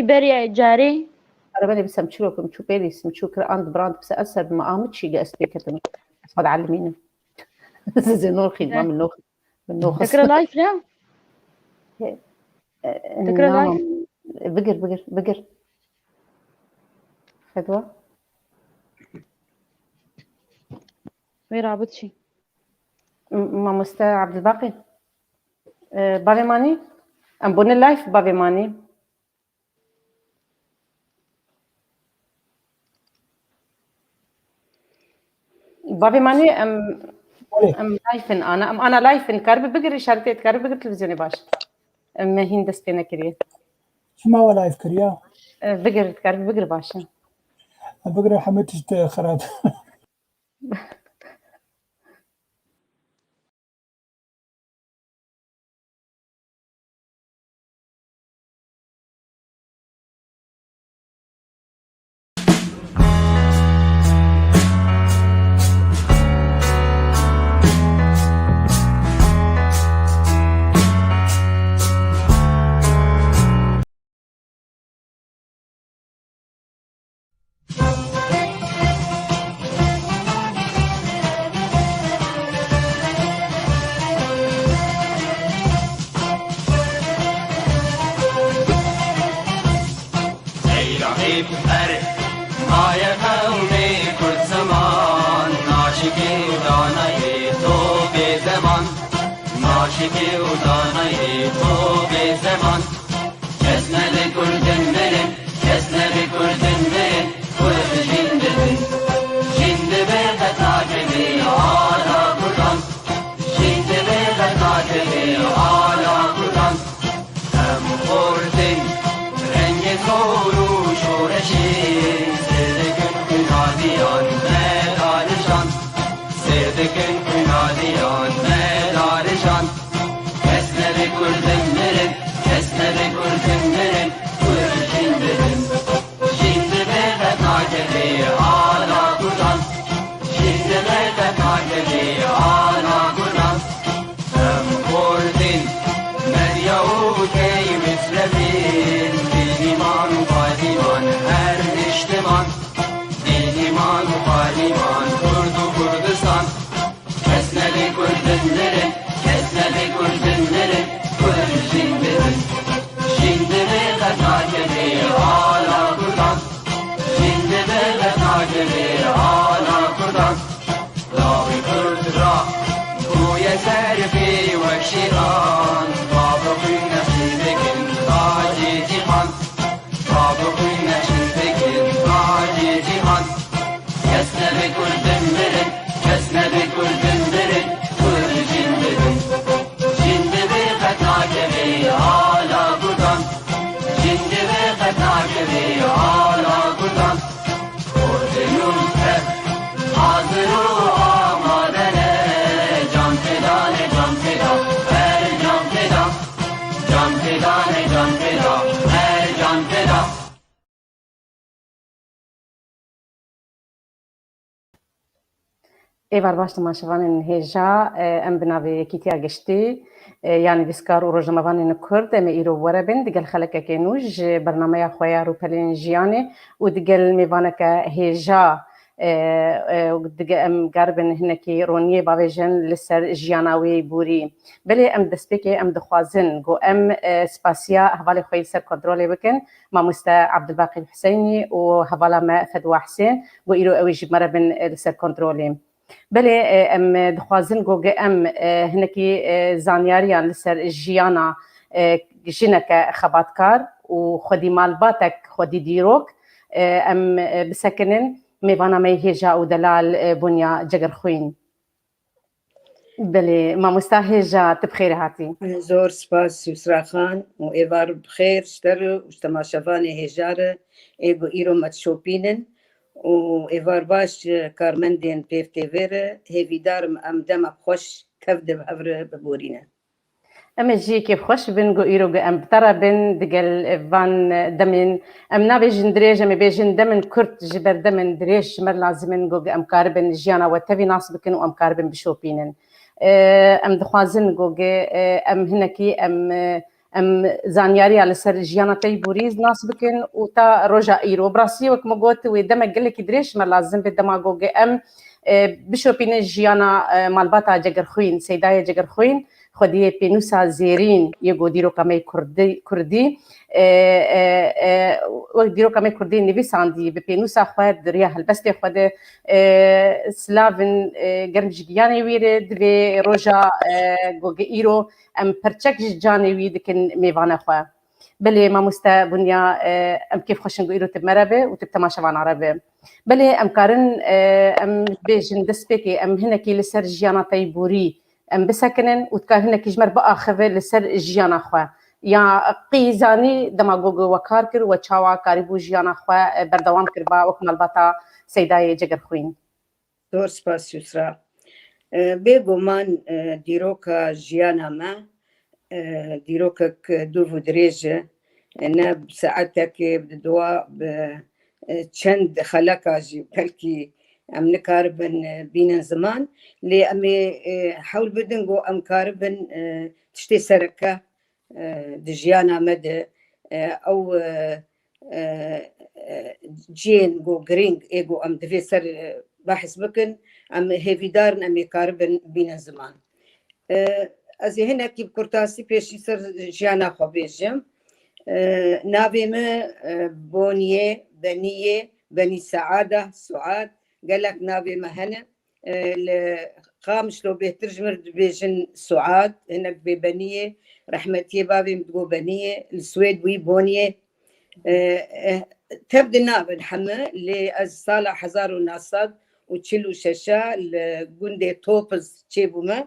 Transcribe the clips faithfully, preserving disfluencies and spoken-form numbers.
Beriya carê. Ara belê bisem çîrokim çû pêlîsim çû kir and brand bise ez ser bime amit çîge ez pêketim. Ez xwe dielmînim. Zizê noxî ma min noxî. Min noxî. Tekrar live ne? He, e, Tekrar na, live. Bigir, bigir, bigir. Fedwa. Wê rabit çî. M-, Mamoste Abdulbaqî. E, bavê manî? Em bûne live bavê manî. Bavê manî em, Olê. Em live in ana. Em ana live in. Karibe bigir işaretê, karibe bigir televîzyonê baş. Em me hîn dest pê nekiriye. Çima we live kiriya? E, bigir, karibe bigir baş e. Bigire hemû tişt xirab. Ey Rabî, her maye qewmê Kurd ziman, naşikî û danayê to bê zeman, naşikî û danayê to bê zeman. Kes nebe Kurdin mirin, kes nebe Kurdin mirin, Kurd jîn dibin. Jîn dibe qet nakeve ala Kurdan. Jîn dibe qet nakeve ala Kurdan. Em xortin rengê zor û şoreşê, sêr dikin xwîna diyan me darijan. Sêr dikin xwîna diyan me darijan. Kes nebe Kurdin mirin, kes nebe Kurdin mirin, Kurd jîn dibin. Jîn dibe qet nakeve ala Kurdan. Jîn dibe qet nakeve ala Kurdan. Em xortin medya û key mislevin, dîniman û padiman her niştiman. Dîniman û padiman Kurd û Kurdistan. Kes nebe Kurdin mirin, kes nebe Kurdin mirin, Kurd jîn dibin. Jîn dibe qet nakeve ala Kurdan. Jîn dibe qet nakeve ala Kurdan. Lawê Kurd ra bûye serfê wek şêxan. Bavê xwîn nexşî dikin tacê cîhan. Bavê xwîn nexşî dikin tacê cîhan. Kes nebe Kurdin mirin, kes nebe Kurdin mirin, Kurd jîn dibin. Jîn dibe qet nakeve ala Kurdan. Jîn dibe qet nakeve ala Kurdan. Kurdê nû tev hazir û amade ne. Can feda ne, can feda, her can feda. Can feda ne, can feda, her can feda. Êvar baş temaşevanên hêja, e, em bi navê Yekîtiya Giştî, e, ya nivîskar û rojnamevanên Kurd, em ê îro bi we re bin digel xelekekê nû ji bernameya xwe ya Rûpelên Jiyanê û digel mêvaneke hêja, e, e, dige em garibin hinekî roniyê bavêjin li ser jiyana wê borî. Belê em destpêkê em dixwazin ku em, e, spasiya hevalê xwe yî li ser kontrolê bikin. Mamoste Abdulbaqî Huseynî û hevala me Fedwa Husên, ku îro ew ê ji me re bin, e, li ser kontrolê. Belê, e, em, e, dixwazin ku ge em, e, hinekî, e, zanyariyan li ser jiyana, e, jineke xebatkar û xwedî malbatek, xwedî dîrok, e, em, e, bisekinin mêvana me yê hêja û delal, e, Bonya Cegirxwîn. Belê, mamosta hêja, tu bi xêrê hatî. Zor spas Yusra Xan û êvar bi xêr ji te re û ji temaşevanê hêja re ê ku îro me dişopînin û êvar baş ji karmendên Pêv T V re. Hêvîdar im em dema xweş tev de bi hev re biborînin. Em ê jî kêfxweş bin ku îro ku em bi te re bin digel van demên, em nabêjin dirêj, em ê bêjin demên kurt, ji ber demên dirêj ji me re lazim in ku em karibin jiyana we tevî nas bikin û em karibin bişopînin. E, em dixwazin ku, e, em hinekî em, e, em zanyariya li ser jiyana Teyborî nas bikin û ta roja îro. Bi rastî wek min got, wê demek gelekî dirêj me lazim be dema ku em, e, bişopînin jiyana, e, malbata Cegerxwîn, Seydayê Cegerxwîn, xwediyê pênûsa zêrîn yê ku dîroka me yê kurdî, kurdî, e, e, e, wek dîroka me kurdî nivîsandî, bi pênûsa xwe di riya helbestê xwe de, e, silavin, e, germ ji giyanê wî re, divê roja, e, goge îro em perçek ji canê wî dikin mêvana xwe. Belê mamoste Bunya, e, em kêfxweş in ku îro tu bi me re be û tu bi temaşevana re be. Belê em karin, e, em bêjin destpêkê, em hinekî li ser jiyana Teyborî em bisekinin û dikar hinekî ji me re biaxive li ser jiyana xwe. Ya qî zanî dema ku we kar kir, we çawa karîbû jiyana xwe, e, berdewam kiriba wek malbata Seydayê Cegerxwîn? Zor spas Yusra. E, bêguman, e, dîroka jiyana me, e, dîrokek dûv û dirêj e. E, ne bi saetekê, bi dua, bi, e, çend xeleka jî belkî em nikaribin, e, bînin ziman. Lê em ê, e, hewl bidin ku em karibin, e, tiştê sereke, e, di jiyana me de, e, ew, e, e, e, cihên ku girîng ê ku em divê ser, e, behs bikin, em hêvîdar in em ê karibin bînin ziman. E, ez ê hinekî bi kurtasî pêşî ser jiyana xwe bêjim. E, navê min, e, Boniyê, Beniyê, Benî Saada, Suad, gelek navê me hene. E, li Qamişlo bêhtir ji min dibêjin Suad, hinek bê Beniyê, rehmetiyê bavê min digo Beniyê, li Swêd bûyî Boniyê. E, e, tev di navin heme, lê ez sala hezar û neh sed û çil û şeş a li gundê Topiz çêbûme.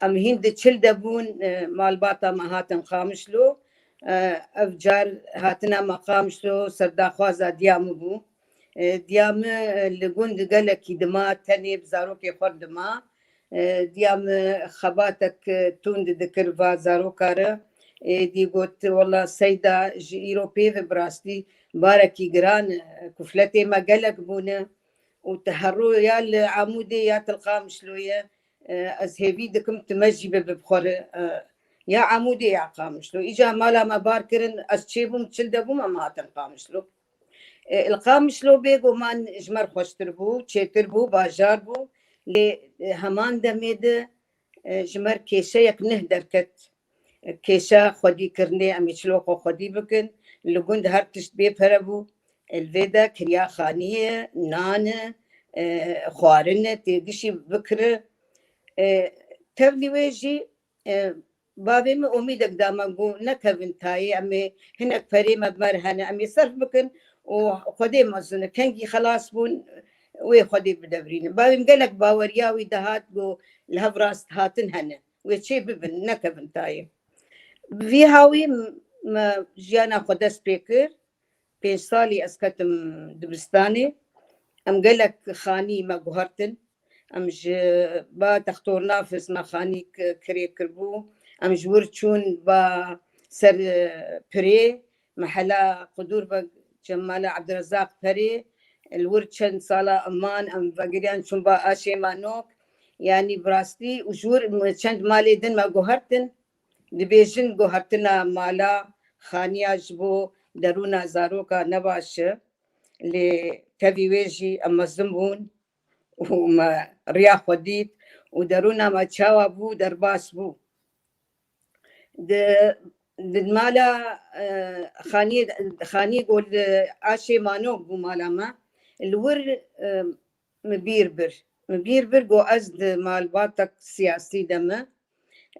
Em hîn di çil de bûn, e, malbata me hatin Qamişlo. E, ev car hatina me Qamişlo serdaxwaza diya min bû. E, diya min, e, li gund gelekî dima, tenê bi zarokê xwe re dima. E, diya min xebatek, e, tund dikir va zaroka re. Êdî got, wela Seyda, ji îro pê ve bi rastî barekî giran, e, kufletê me gelek bûne û te herro ya li Amûdê ya te li Qamişlo ye. E, ez hêvî dikim tu me jî bibe bi xwe re, e, ya Amûdê ya Qamişlo. Îcar mala me bar kirin, ez çêbûm, çil de bûm, em hatin Qamişlo. E, li Qamişlo bêguman ji me re xweştir bû, çêtir bû, bajar bû. Lê, e, heman demê de, e, ji me re kêşeyek neh derket. E, kêşa xwedîkirinê, em ê çilo xwe xwedî bikin. Li gund her tişt bê pere bû. E, li vê de kiriya xaniyê, nan e, e, xwarin e, têgişî bikire. E, tevlî wê jî, e, bavê min omîdek da me, got, nekevin tayê, em ê hinek perê me bi me re hene, em ê serf bikin û Xwedê mezin e. Kengî xelas bûn, wê Xwedê bidevrînin. Bavê min gelek baweriya wî dihat, got, li hev rast hatin hene. Wê çê bibin, nekevin tayê. Bi vî hawî me jiyana xwe dest pê kir. Pênc salî ez ketim dibistanê. Em gelek xanî me guhertin. Em ji ba Textor Nafis me xanî k-, kirê kiribû. Em ji wir çûn ba ser, e, pirê, mehela Qudûr Beg, Cemala Ebdirezaq Perê. Li wir çend sala eman em vegiriyan çûn ba Aşê Manok. Yanî bi rastî û ji wir çend malê din me guhertin. Dibêjin guhertina mala xaniya ji bo derûna zaroka ne baş e. Lê tevî wê jî em mezin bûn û me riya xwe dît û derûna me çawa bû, derbas bû. Di, di mala, e, xaniyê, xaniyê ku li Aşê Manok bû mala me, li wir, e, min bîr bir. Min bîr bir ku ez di malbatek siyasî de me.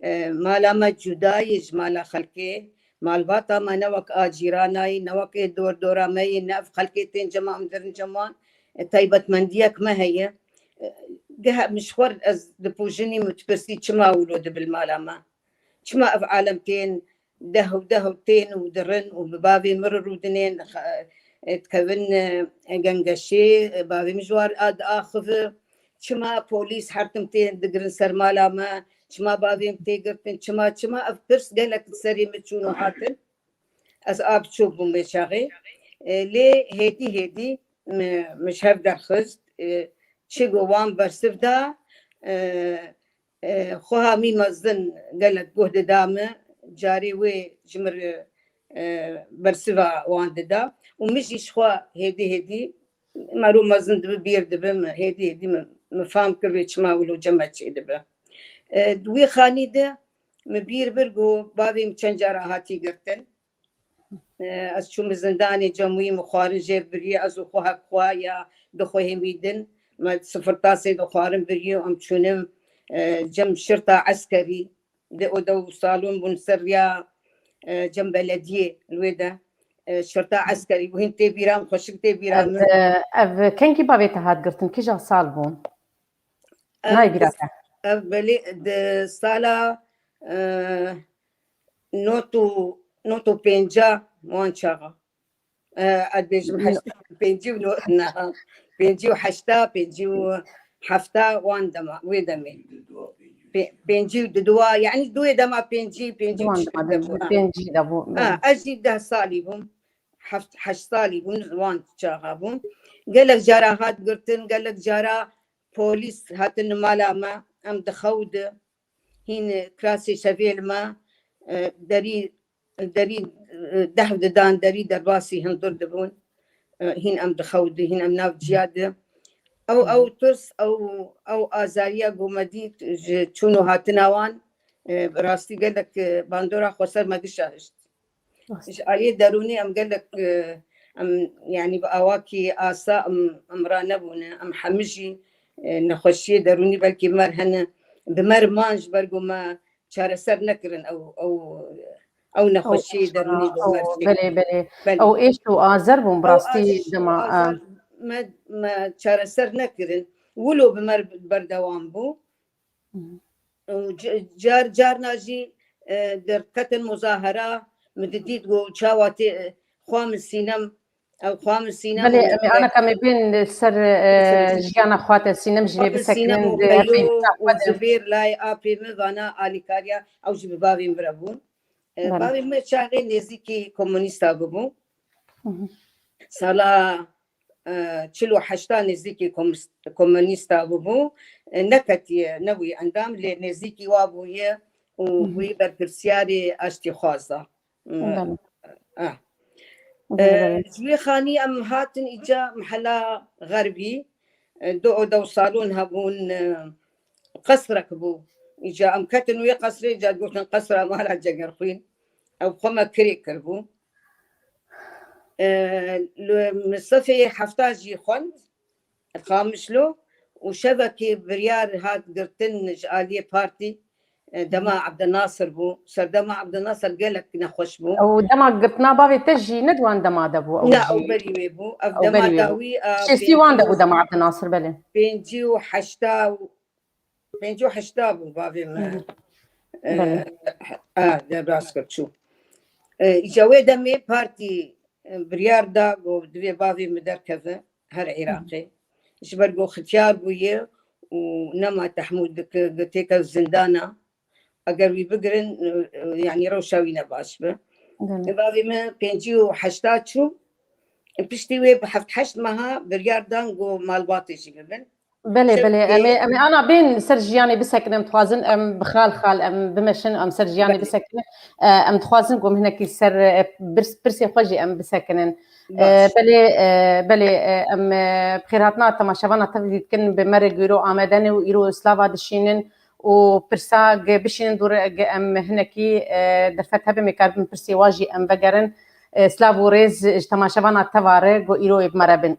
E, mala me cuda ye ji mala xelkê. Malbata me ne wek a cîrana ye, ne wek ê dor dora me ye, ne ev xelkê tên cema em dirin cema. E, taybetmendiyek me heye. E, geh min ji xwe ez dipûjinî, min dipirsî çima wilo dibe li mala me? Çima ev alem tên deh û deh û tên û dirin û bi bavê min re rûdinên, e, dikevin, e, gengeşê, e, bavê min ji wan re diaxive. Çima polîs her tim tên digirin ser mala me? Çima bavê min tê girtin? Çima, çima? Ev pirs gelek li serê min çûn û hatin. Ez a biçûk bûm vê çaxê. E, lê hêdî hêdî min, min ji hev derxist. E, çi ku wan bersiv da, e, e, xweha mî mezin gelek guh dida min, carê wê ji min re, e, bersiva wan dida û min jî ji xwe hêdî hêdî mero mezin dibi, bîr dibim, hêdî hêdî min, min fam kir wê çima wilo cem me çêdibe. E, di wê xanî de min bîr bir ku bavê min çend cara hatî girtin. E, ez çûm zindanê, cem wî min xwarin jê biriye, ez û xwe hevxwe ya du xwe hêmî din, me sifirtasê dixwarin biriye, em çûnim, e, cem şirta eskerî, di oda û salon bûn ser riya, e, cem belediyê li wê de, e, şirta eskerî bû. Hîn tê bîra min, xweşik tê bîra Ev, min. e, ev kengî bavê te hat girtin? Kîja sal bû? Ev Nayê bîra te. Ev belê di sala, e, not û, not û pênca wan çaxa. E, ez dibêjim heşt, pêncî û no-, na, pêncî û heşta, pêncî û hefta wan dema, wê demê. Pê-, pêncî û duwa, yani duwê dema pêncî, pêncî û Wan çar dema, de bû, ha. Pêncî de bû, Ha, belê. ez jî deh salî bûm. Heft, heşt salî bûm, wan çaxa bûm. Gelek cara hat girtin, gelek cara polîs hatin mala me, em di xew de. Hîn kirasê şevê li me, e, derî, derî, e, dehf didan, derî derbasî hundir dibûn. E, hîn em di xew de, hîn em nav ciya de. Ew, ew tirs, ew, ew azariya ku me dît ji çûn û hatina wan, e, bi rastî gelek, e, bandora xweser me gişa hişt. Rast. Ji aliyê derûnî em gelek, e, em, yani bi awakî asa em, em ranebûne. Em hemî jî, e, nexweşiyê derûnî belkî mer hene, bi mer man ji ber ku me çareser nekirin ew, ew, ew Ew nexweşiyê êş derûnî û, bi ew, mer tê. belê, belê. Belê. Ew êş û azer bûn, bi Ew rastî êş û dema, e, azer me, me çareser nekirin. Wilo bi mer berdewam bû. Hı hı. Û c-, car, carna jî, e, derketin muzahera, min didît ku çawa tê, e, xwe min sînem, ew xwe min sînem Belê, û em ê anaka me bên ser, e, Bifirin. jiyana xwe te sînem jî Xwe lê min sînem bisekinin, û di hevpeyvîna xwe û de. ji vêr layê apê min vana alîkariya, ew jî bi bavê min re bûn. E, Belê. Bavê min çaxê nêzîkî komunîsta bibû. Hı hı. Sala, e, çil û heşta nêzîkî komis-, komunîsta bûbû. E, neketiye, nebûye endam, lê nêzîkî wa bûye û Hı hı. bûye berpirsiyarê aştîxwaza. Belê. Ah. Belê, E, belê. Ji wê xanî em hatin îca mihela Xerbî. E, du oda û salon hebûn, e, qesrek bû. Îca em ketin wê qesrê, îca gotin qesra mala Cegerxwîn. Ew xwe me kirê kiribû. E, li, min sifê hefta jî xwend, Qamişlo, û şevekê biryar hat girtin ji aliyê partî, e, dema Hı. Abdinasir bû. Serdema Abdinasir gelek nexweş bû. Ew dema girtina bavê te jî ne di wan dema de bû, ew Na, jî ew berî wê bû. Ev Ew dema berî wê bû. dawî, a, Şêstî wan de bû pêncî dema Abdinasir, belê. Pêncî û heşta û pêncî û heşta bû bavê me. Hı hı. E, Belê. a, derbas kir çû. E, îca wê demê partî, e, biryar da ku divê bavê min derkeve her Hı hı. Iraqê. Ji ber ku xitiyar bûye û nema tehmûl dike, têke zindana. Eger wî bigirin, e, e, yanî rewşa wî ne baş be. Belê. Bavê min pêncî û heşta çû. Piştî wê bi heft heşt meha biryar dan ku malbatê jî bibin. Belê, belê. Şevkê Em ê, em ê ana bên ser jiyanê bisekinin, em dixwazin em bi xal xal em bimeşin, em ser jiyanê Belê. bisekinin. E, em dixwazin ku em hinekî ser, e, pirs-, pirsê xwe jî em bisekinin. E, Baş. belê, e, belê, e, em, e, bi xêrhatina temaşevana tev dî dikin, bi me re gîro amade ne û îro slava dişînin û pirsa ge bişînin dû re ge em hinekî, e, derfet hebe me karbin pirsê wa jî em vegerin. E, slav û rêz ji temaşevana teva re go îro ê bi me re bin.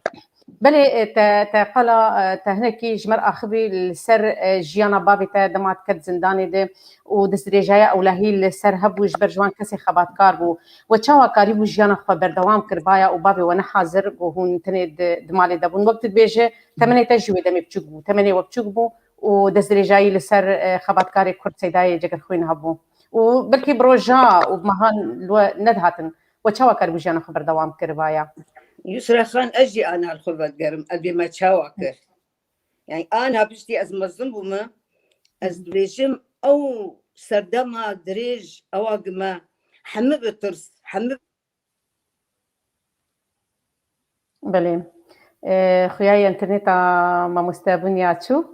Belê, e, te, te qala, e, te hinekî ji me re axivî li ser, e, jiyana bavê te dema diket zindanê de û destdirêjaya ewlehî li ser hebû ji ber ji wan kesê xebatkar bû. We çawa karîbû jiyana xwe berdewam kiribaya û bavê we nehazir ku hûn tenê di, di malê de bûn? Wek tu dibêje, temenê te jî wê demê biçûk bû. Temenê we biçûk bû û destdirêjayî li ser, e, xebatkarê Kurd Seydayê Cegerxwîn hebû. Û belkî bi roja û bi mehan li we nedihatin. We çawa karibû jiyana xwe berdewam kiribaya? Yusra Xan, ez jî ana li xwe vedigerim, ez bê me çawa kir. Yani ana piştî ez mezin bûme, ez Hı. dibêjim ew serdema dirêj ewa gi me hemî bi tirs, hemî Belê. E, xuya interneta mamoste bûn ya çû.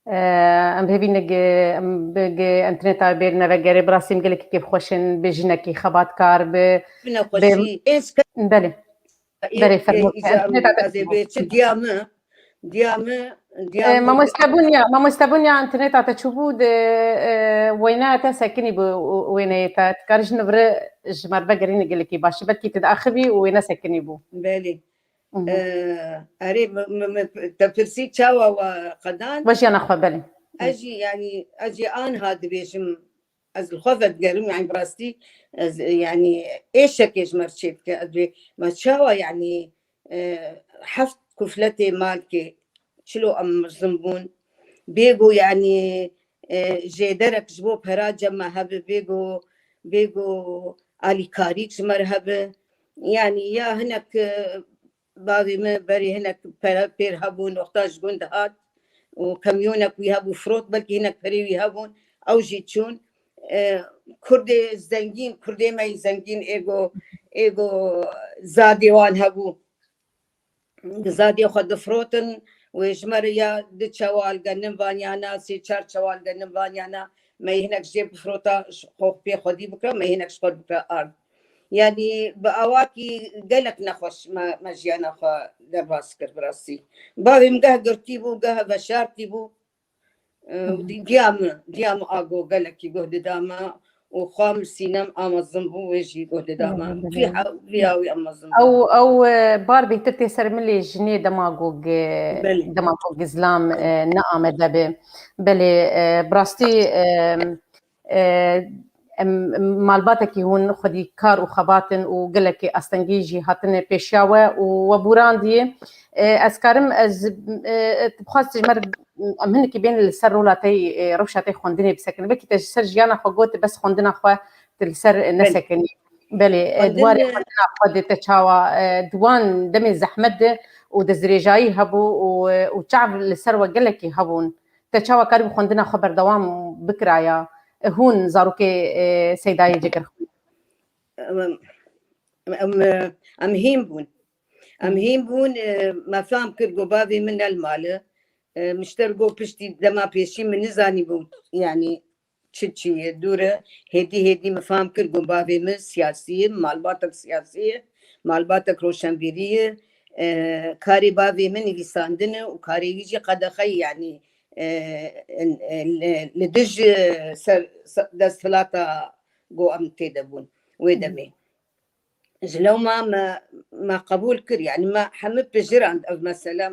Em hêvî ne ge-, em bi ge-, enterneta bêrine vegerê, bi rastî em gelekî kêfxweş in, bi jinekî xebatkar, bi, bi Nexweşî. Êz ke-, belê. Ê, Berê, fermo, ê, îca enterneta te bê çi diya min, diya min, diya Ee, min. Mamoste Bunya, Mamoste Bunya, interneta te çûbû, di, e, wêneya te sekinî bû, û, wêneyê te. Dikarî ji nivri ji me re vegerîne gelekî baş. Belkî tu diaxivî û wêne sekinî bû. Belê. Mhm. Ee, erê, mi, mi, mi, te pirsî çawa wa qedan? Wejiyana xwe, belê. Ez jî, yanî, ez jî anha dibêjim, ez li xwe vedigerim, yanî bi rastî, ez, yanî, êşekê ji me re çêdike. Ez dibê, me çawa, yanî, e, heft kufletê malkê, çilo em mezin bûn. Bêgo, yanî, e, jêderek ji bo pera cem me hebe, bêgo, bêgo alîkarîk ji me re hebe. Yanî, ya hinek, e, bavê me berê hinek pere pêr hebûn, wexta ji gund hat û kamyonek wî hebû firot, belkî hinek perê wî hebûn, ew jî çûn. E, Kurdê zengîn, Kurdê me yî zengîn, êgo, êgo zadê wan hebû. Zadê xwe difirotin, wê ji me re ya du çewal genim van yana, sê çar çewal genim van yana, me yê hinek jê bifirota, xwe pê xwedî bikira, me yê hinek ji xwe bikira ard. Yanî bi awakî gelek nexweş me, me jiyana xwe derbas kir bi rastî. Bavê min geh girtî bû, geh veşartî bû. Ee, Hı hı. Di-, diya min, diya min ago gelekî guh dida me û xwe min sînem a mezin bû, wê jî guh dida me. Belê, belê. Vî ha-, vî hawî em mezin bû. Ew, ew, e, bar bêtir tê ser milê jinê dema ku gi-, Belê. dema ku gizlam, e, ne amede be. Belê, e, bi rastî, e, e, em, em malbatekî hûn xwedî kar û xebat in û gelekî astengî jî hatine pêşiya we û we bûrandiye. E, ez karim, ez, e, tu bixwast ji me re, em hinekî bên li ser rola te, e, rewşa te xwendinê bisekin. Belkî te ji ser jiyana xwe got, bes xwendina xwe tu li ser Belê. nesekinî. Belê, e, Xwendin, di warê e, xwendina xwe de te çawa, e, di wan demên zehmet de û destdirêjayî hebû û, e, û çav li ser we gelekî hebûn. Te çawa karibû xwendina xwe berdewam bikiraya? E, hûn zarokê, e, Seydayê Cigirxwîn? Em, em, em, em hîn bûn. Em Hı. hîn bûn, e, me fam kir ku bavê min ne li mal e. E, min ji te re got piştî dema pêşî min nizanîbû, yanî çi çi ye dûr e. Hêdî hêdî min fam kir ku bavê min siyasî ye, malbatek siyasî ye, malbatek roşenbîrî ye. E, karê bavê min nivîsandin e û karê wî jî qedexeyî, yanî, e, e, li, li dij, e, ser, se-, desthilata ku em tê de bûn wê Hı hı. demê. Ji lewma me, me qebûl kir, yanî me hemî pijirand ev mesele.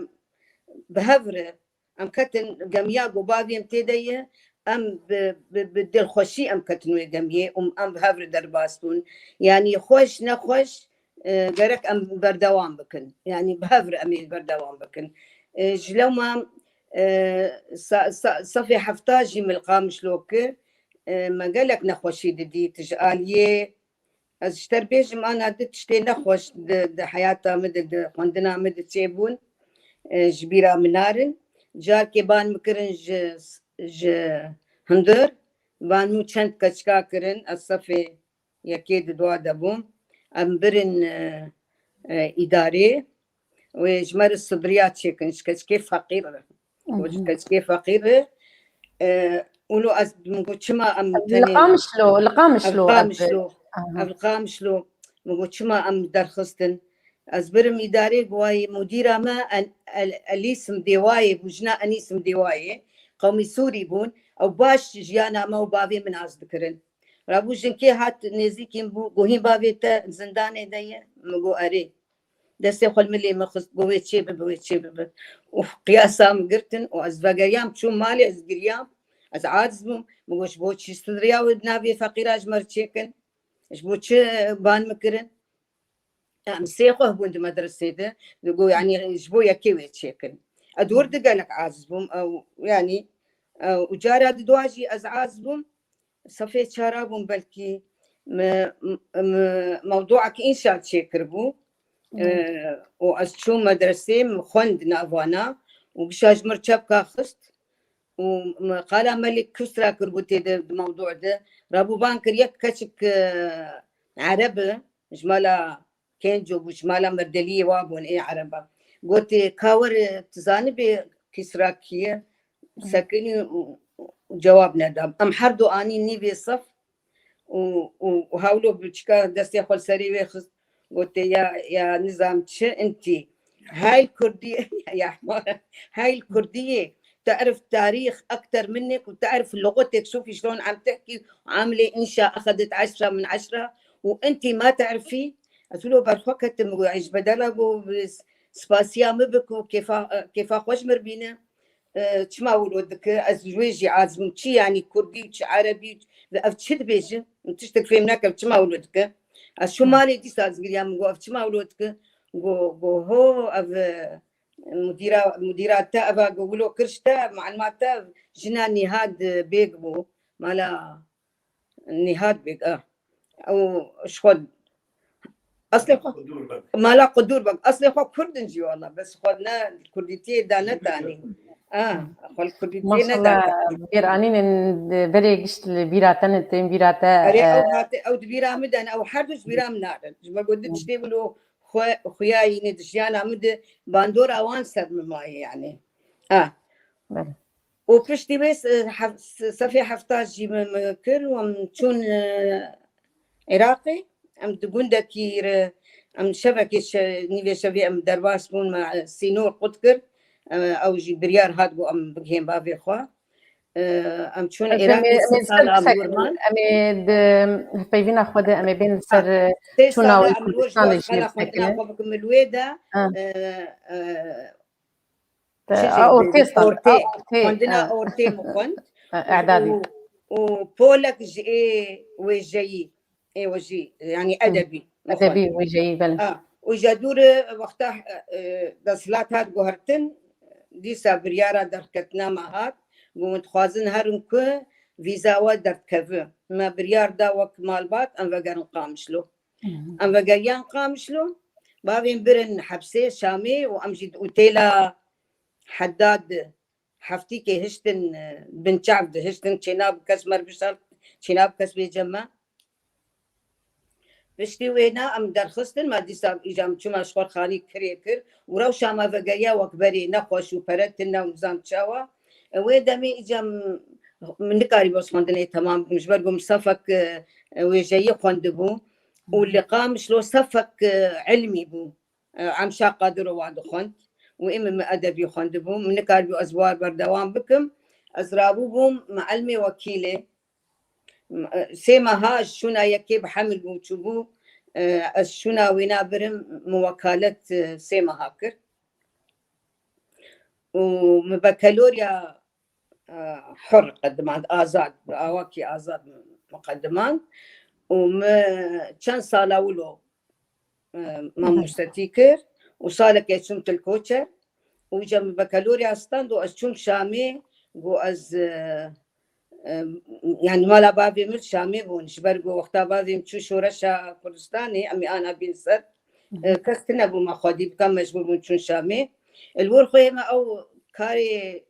Bi hev re em ketin gemiya ku bavê em tê de ye, em bi, bi, bi dilxweşî em ketin wê gemiyê û em bi hev re derbas bûn. Yanî xweş nexweş, e, gerek em berdewam bikin. Yanî bi hev re em ê berdewam bikin. E, ji lewma, e, sa-, sa-, sefê hefta jî min li Qamişlo kir. E, me gelek nexweşî didît ji aliyê Ez ji te re bêjim, ana, du tiştê nexweş di, di heyata min de, di xwendina min de çêbûn, e, ji bîra min narin. Carkê ban min kirin ji, ji hundir, ban min çend keçika kirin, ez sefê yekê di dua de bûm. Em birin, e, e, îdarê. Wê ji me re sibriya çêkin, ji keçikê feqîr re. Û ji Mhm. keçikê feqîr re. E, û no ez min got, çima em Li tenê Qamişlo, li Qamişlo Ev ev. Qamişlo. Aha. Ev Qamişlo. Min got, çima em derxistin? Ez birim îdarê, got, wayê mudîra me En-, El-, Elîsim Dêwayê bû, jina Enîsim Dêwayê. Qewmî Sûrî bûn. Ew baş jiyana me û bavê min nas dikirin. Rabû jinkê hat nêzîkî min bû, got, hîn bavê te zindanê de ye? Min got, erê. Destê xwe li milê min xist, got, wê çê bibe, wê çê bibe. Û qiyasa min girtin û ez vegeriyam, çûm malê, ez giriyam. Ez aciz bûm. Min got, ji bo çi sidriya wê navê feqîra ji me re çêkin? Ji bo çi ban min kirin? Em sê xwe bûn di medresê de. Digot, yanî ji bo yekê wê çêkin. Ez wir de gelek aciz bûm. Ew, yanî, ew, û cara di dua jî ez aciz bûm. Sefê çara bûm belkî me, me, mewduek înşa çêkiribû. Hmm. E, û ez çûm medresê, min xwend navana û gişa ji mir çepka xist û me qala Melik Kusra kiribû tê de di mewdu de. Rabû ban kir yek keçik, e, Ereb e, ji mala Kênco bû, ji mala Merdeliyê wa bûn ê Ereba. Gotê, ka were, tu zanibê Kisra kî ye? sekinî û, û cewab neda. Em her du anî nîvê sef û, û, û hewlo biçika destê xwe li serê wê xist. Gote ya, ya nizam çi intî. Hey Kurdî, ya hemar, hey Kurdî, تعرف تاريخ أكتر منك وتعرف لغتك، شوفي شلون عم تحكي وعاملة إنشا أخذت عشرة من عشرة وأنتي ما تعرفي. Ez wilo berxwe ketim, got, ji bedela, got, spasiya min bik û kêfa, kêfa xwe ji min bîne. E, çima wilo dike? Ez ji wê jî azim, çi yanî kurdî û çi erebî û ev çi dibêjin? Min tiştek fêm neke, çima wilo dike? Ez çû malê dîsa ez giriyam, min got, ev çima wilo dike? Got, got, ho, ev, e, mudîra, mudîra te, eva, got, wilo kir ji te, mualima te, jina Nîhad Bêg bû. Mala Nîhad Bêg, a. Ew ji xwe eslê xwe mala Qudûr bak. Eslê xwe Kurd in jî wala, bes xwe ne kurdîtiyê da netanî. A, xwe li kurdîtiyê Maşallah, nedanî. Bêr anînin, berê gişt li bîra te ne, tên bîra te, Erê, e, ew hate, ew di bîra min de ne, ew her du ji bîra min narin. Ji ber ku di tiştê wilo xwe, xuya yînê di jiyana min de bandora wan ser min maye yani. A. Belê. Û piştî wê se-, hef-, se-, sefê hefta jî min, min kir û em çûn, e, Iraqê. Em di gundekî re, em şevekê şe-, nîvê şevê em derbas bûn, me, e, sînor qut kir. E, ew jî biryar hat, got, em bigihên bavê xwe. E, em çûn Iraqê, sê sal em wir man. Em ê di hevpeyvîna xwe de em ê bên li ser, e, çûna wê Kurdistanê jî bisekinin. Xwe bikim li wê de, e, e, Te, Çi a, jî ortê dibî, stan, ortê. A, ortê, Xwendina, a, ortê min xwend. A, îdadî. Û, û polek ji ê wêjeyî, ê wejî, yanî Hı. Edebî min xwend. Edebî, wêjeyî, belê. A, û ji dûr wexta, e, desthilat hat guhertin, dîsa biryara derketina me hat, got, min dixwazin herin ku vîza we derdikeve. Me biryar da wek malbat, em vegerin Qamişlo. Hı hı. Em vegeriyan Qamişlo, bavên birin hepsê Şamê û em jî di otêla Heddad heftîkê hiştin, e, bin çav dihiştin, çênab kes mer bişart, çênab kes bê cem me. Piştî wêna em derxistin, me dîsa îca em çûma ji xwe xanî kirê kir û rewşa me vegeriya wek berê nexweş û pere tune û nizam çawa. E, wê demê îca em, min nikarîbû ez xwendinê temam bikim, ji ber ku min sefek, e, wêjeyî xwendibû û li Qamişlo sefek, e, ilmî bû. E, Emşa Qadirova dixwend û ê min, min edebî xwendibû. Min nikaribû ez war berdewam bikim. Ez rabûbûm mielmê wekîlê. M-, e, sê meha ji şûna yekê bi hemil bûm çûbû. E, ez şûna wêna birim, min wekalet, e, sê meha kir. Û min bekalorya e, hur qedimand, azad, bi awakî azad min qedimand. Û min çend sala wilo, e, mamostetî kir û salekê çûm til Koçer. Û îca min bekalorya stand û ez çûm Şamê, got ez, e, e, yanî mala bavê min Şamê bûn. Ji ber ku wexta bavê min çû şoreşa Kurdistanê, em ê ana bîn ser, e, kes tune bû me xwedî bika, mecbûr bûn çûn Şamê. Li wir xwe me ew karê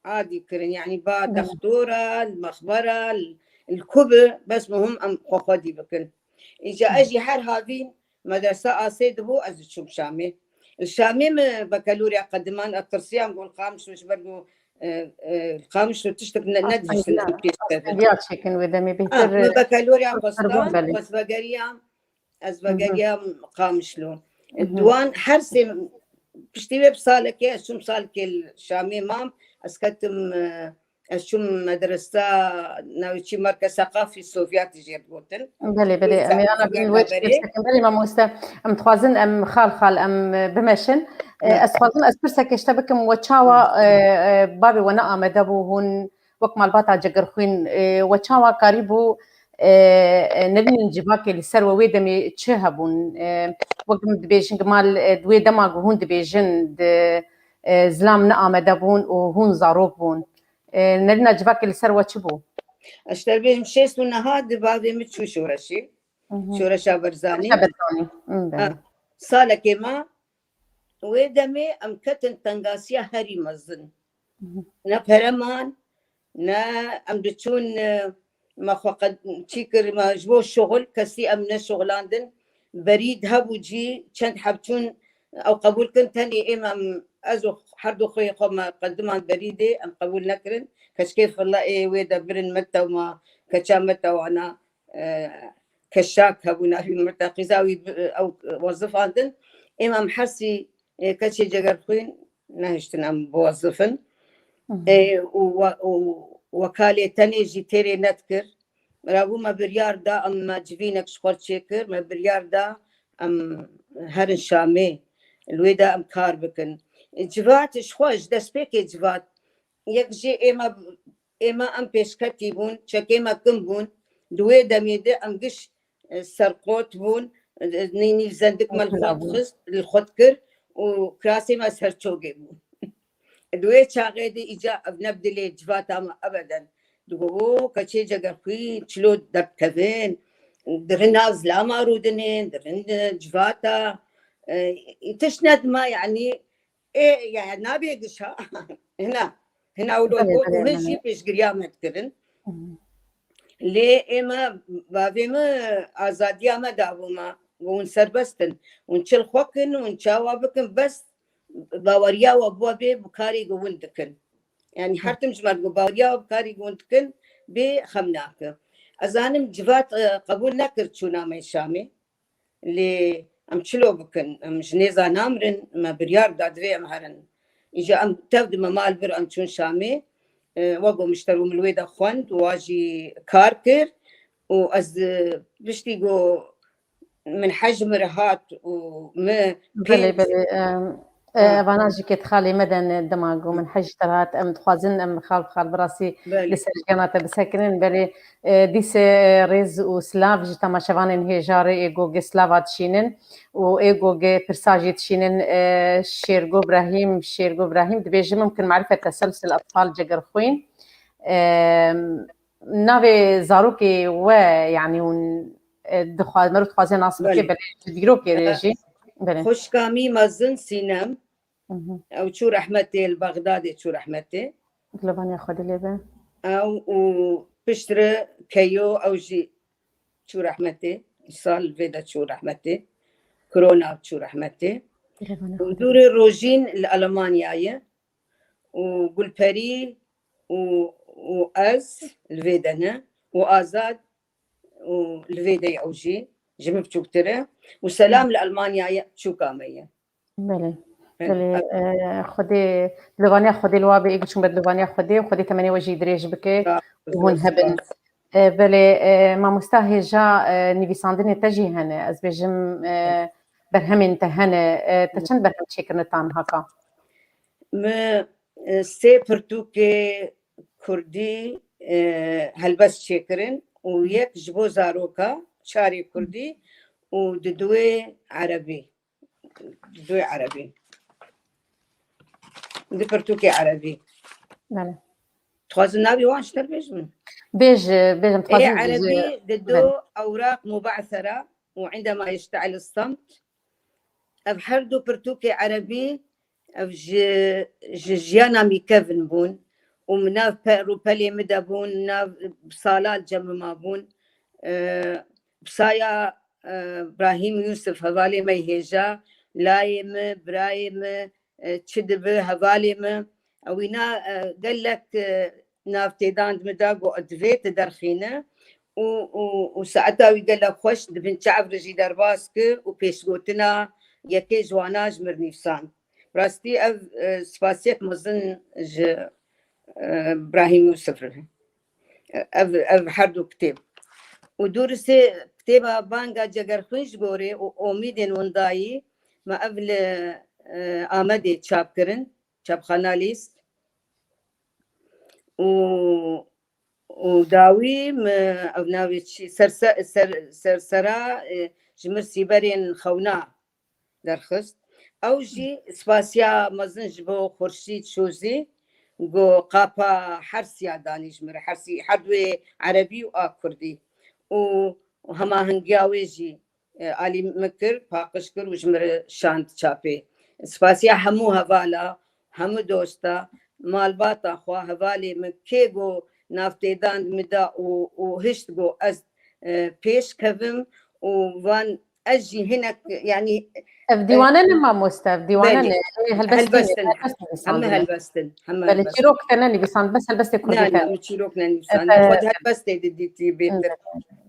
adî kirin. Yanî ba Belê. Dextora, li mexbera, li, li ku bi, bes muhim em xwe xwedî bikin. Îca Hı. ez jî her havîn medresa asê dibû, ez diçûm Şamê. Li Şamê min bekalorya qediman, ez tirsiyam got li Qamişlo ji ber ku, e, e, li Qamişlo tiştek ne, nedihiştin em pêş kevin. Astendiya çêkin wê demê Ha, bêhtir, min bekalorya xwestan, belê. Xwest vegeriyam, ez Hı hı. vegeriyam Qamişlo. Hı hı. Di wan her sê piştî wê bi salekê, ez çûm salekê li Şamê mam, ez ketim, e, ez çûm medresa navçî Merkez Seqafî Sovyetî jê digotin. Belê, belê, Wê em ê ana bin wê çi berê. Belê, mamoste, em dixwazin em xal xal em, e, bimeşin. E, Ya. Ez dixwazim ez pirseke ji te bikim, we çawa, e, e, bavê we ne amede bû hûn wek malbata Cigirxwîn, e, we çawa karîbû, e, e, nerînin civakê li ser we wê demê çi hebûn? E, wek min dibêjin, mal, e, di wê dema ku hûn dibêjin, di, e, zilam ne amede bûn û hûn zarok bûn. E, nerîna civakê li ser we çi bû? Ez ji te bêjim, şêst û neha di bavê min çû şoreşê. Hı hı. Şoreşa Berzanî. Şoreşa Berzanî. Hı, belê. Ha, salekê me Wê demê em ketin tengasiya herî mezin. Mhm. Ne pere man, ne em diçûn, e, me xwe qed-, çî kir, me ji bo şuxul kesî em neşuxilandin. Berîd hebû cî, çend heb çûn ew qebûl kin, tenê êm em ez û her du xweyê xwe me qediman berî dê, em qebûl nekirin. Keçikê filla ê wê de birin me tewma, keça me tewana, e, keşak hebûn, navî mirteqîza wî bi-, ew wezifandin. Êm em hersî, e, keçê cegerxwîn nehiştin em biwezifin. Hı hı. E, û we-, û wekalê tenê jî têrê nedikir. Rabû me biryar da, em me civînek ji xwe çêkir, me biryar da em herin Şamê, li wê de em kar bikin. Civat ji xwe, ji destpêkê civat, yek jê ême, ême em pêşketî bûn, çekê me kin bûn, di wê demê de em giş, e, serqot bûn, e, nî-, nîvzendik me li xwe dixist, li xwe dikir û kirasê me serçogê bû. Di wê çaxê de îca ev ne bi dilê civata me ebeden. Digo, o, keçê cegerxwîn, çilo derdikevin, dirin nav zilama rûdinin, dirin, e, civata, e, tişt nedima, yanî, ê, ya, nabê giş ha. Hina, hina wilo Belê, got û belê, hin jî belê. Pêşgiriya me dikirin. Hı. Lê ê me, bavê me azadiya me dabû me. Got, hûn serbest in. Hûn çi li xwe kin, hûn çawa bikin, bes baweriya we bi we bê, bi karê ku hûn dikin. Yanî Hı. her tim ji me digot, baweriya we bi karê ku hûn dikin, bê xem nake. Ez zanim civat, e, qebûl nekir çûna me Şamê. Lê em çilo bikin? Em ji nêza namirin, me biryar da divê em herin. Îja em tev di me mal bir, em çûn Şamê. E, we got, mişter û min li wê de xwend, wa jî kar kir. Û ez, e, piştî got, min hej min re hat û min Belê, pênc belê, em, e, Ha. Evana jî kêt xalê me de ne dema ku min hej te re hat, em dixwazin em xal bi xal bi rastî Belê. Li ser jiyana te bisekinin, belê, e, dîse, e, rêz û silav ji temaşevanên hêja re ê ku gi silava dişînin û ê ku gi pirsa jî dişînin, e, Şêrgo Brahîm, Şêrgo Brahîm dibêje, mumkin marifet teselsul atfal cegerxwîn. E, navê zarokê we, yanî hûn, e, dixwa-, meriv dixwaze nas bike, Belê. Belê, ji dîrokê re E, jî. Belê. Xwişka mî mezin Sînem, Hı hı. ew çû rehmetê, li Bexdadê çû rehmetê. Gilovaniya Xwedê lê be. Ew û piştre Keyo, ew jî çû rehmetê. Îsal vê de çû rehmetê. Korona çû rehmetê. Gilovaniya Û Xwedê. Dûrê Rojîn li Almanya ye. Û Gulperî û, û ez li vê de ne. Û Azad û li vê de ye ew jî. Ji min biçûktir e. Û Selam li Almanya ye, çûka me ye. Belê. Belê, e, Xwedê, dilovaniya Xwedê li wa be, ê giçûn be dilovaniya Xwedê û Xwedê temenê we jî dirêj bike Sağ ol, û hûn spas. Hebin. E, belê, e, mamosta hêja, e, nivîsandinê te jî hene. Ez bêjim, e, berhemên te hene. E, te çend berhem çêkirine ta niha ka? Mi, e, sê pirtûkê kurdî, e, helbest çêkirin û yek ji bo zaroka, çarê kurdî û di duwê erebî. Di duwê erebî. Di pirtûkê erebî. Belê. Dixwazin navê wan ji te re bêjim? Bêj, bêjim, Ê dixwazim erebî bêj. Di do Belê. Ewraq mubasera û indema yeşte'il samt. Ev her du pirtûkê erebî, ev ji, ji jiyana mîkevin bûn û min nav pe-, rûpelê min de bûn, nav sala li cem min mabûn. E, bi saya, e, Brahîm Yûsif, hevalê me hêja, layê min, birayê min, e, çi dibi, hevalê min. Ewîna, e, gelek, e, nav têdan di min de got, divê tu derxîne û, û, û saeta wî gelek xweş di bin çav re jî derbas kir û pêşgotina yekê ji wana ji mir nivîsand. Bi rastî ev, e, spasiyek mezin ji, e, Brahîm Yûsif re. Ev, ev her du kitêb. Û dûrisê kitêba Banga Cegerxwîn ji gorê û omîdên windayî me ev li, e, Amedê çap kirin. Çapxana Lîst. Û, û dawî min, ev navê çi? Serse-, ser-, sersera, e, ji mir sîberên xewna derxist. Ew jî spasiya mezin ji bo Xurşîd Şozî, ku qapa hersiya danî ji min re, hersî, her duwê erebî û a kurdî. Û hemahengiya wê jî e, alî min kir, paqij kir û ji min re şand çapê. Spasiya hemû hevala, hemû dosta, malbata xwe, hevalê min, kê ku navtêdan min da û, û hişt ku ez, e, pêş kevim û van ez jî hinek, yanî Ev dîwane ne mamoste, ev dîwane ne. Ê, helbestî ne, helbestin. Helbest nivîsandine. Heme helbestin. Heme Belê helbestin. Çîrok te ne nivîsand, bes helbestê kurdî Ne, te. Ne, min çîrok nenivîsand. Xwe di helbestê de dîtî bêtir.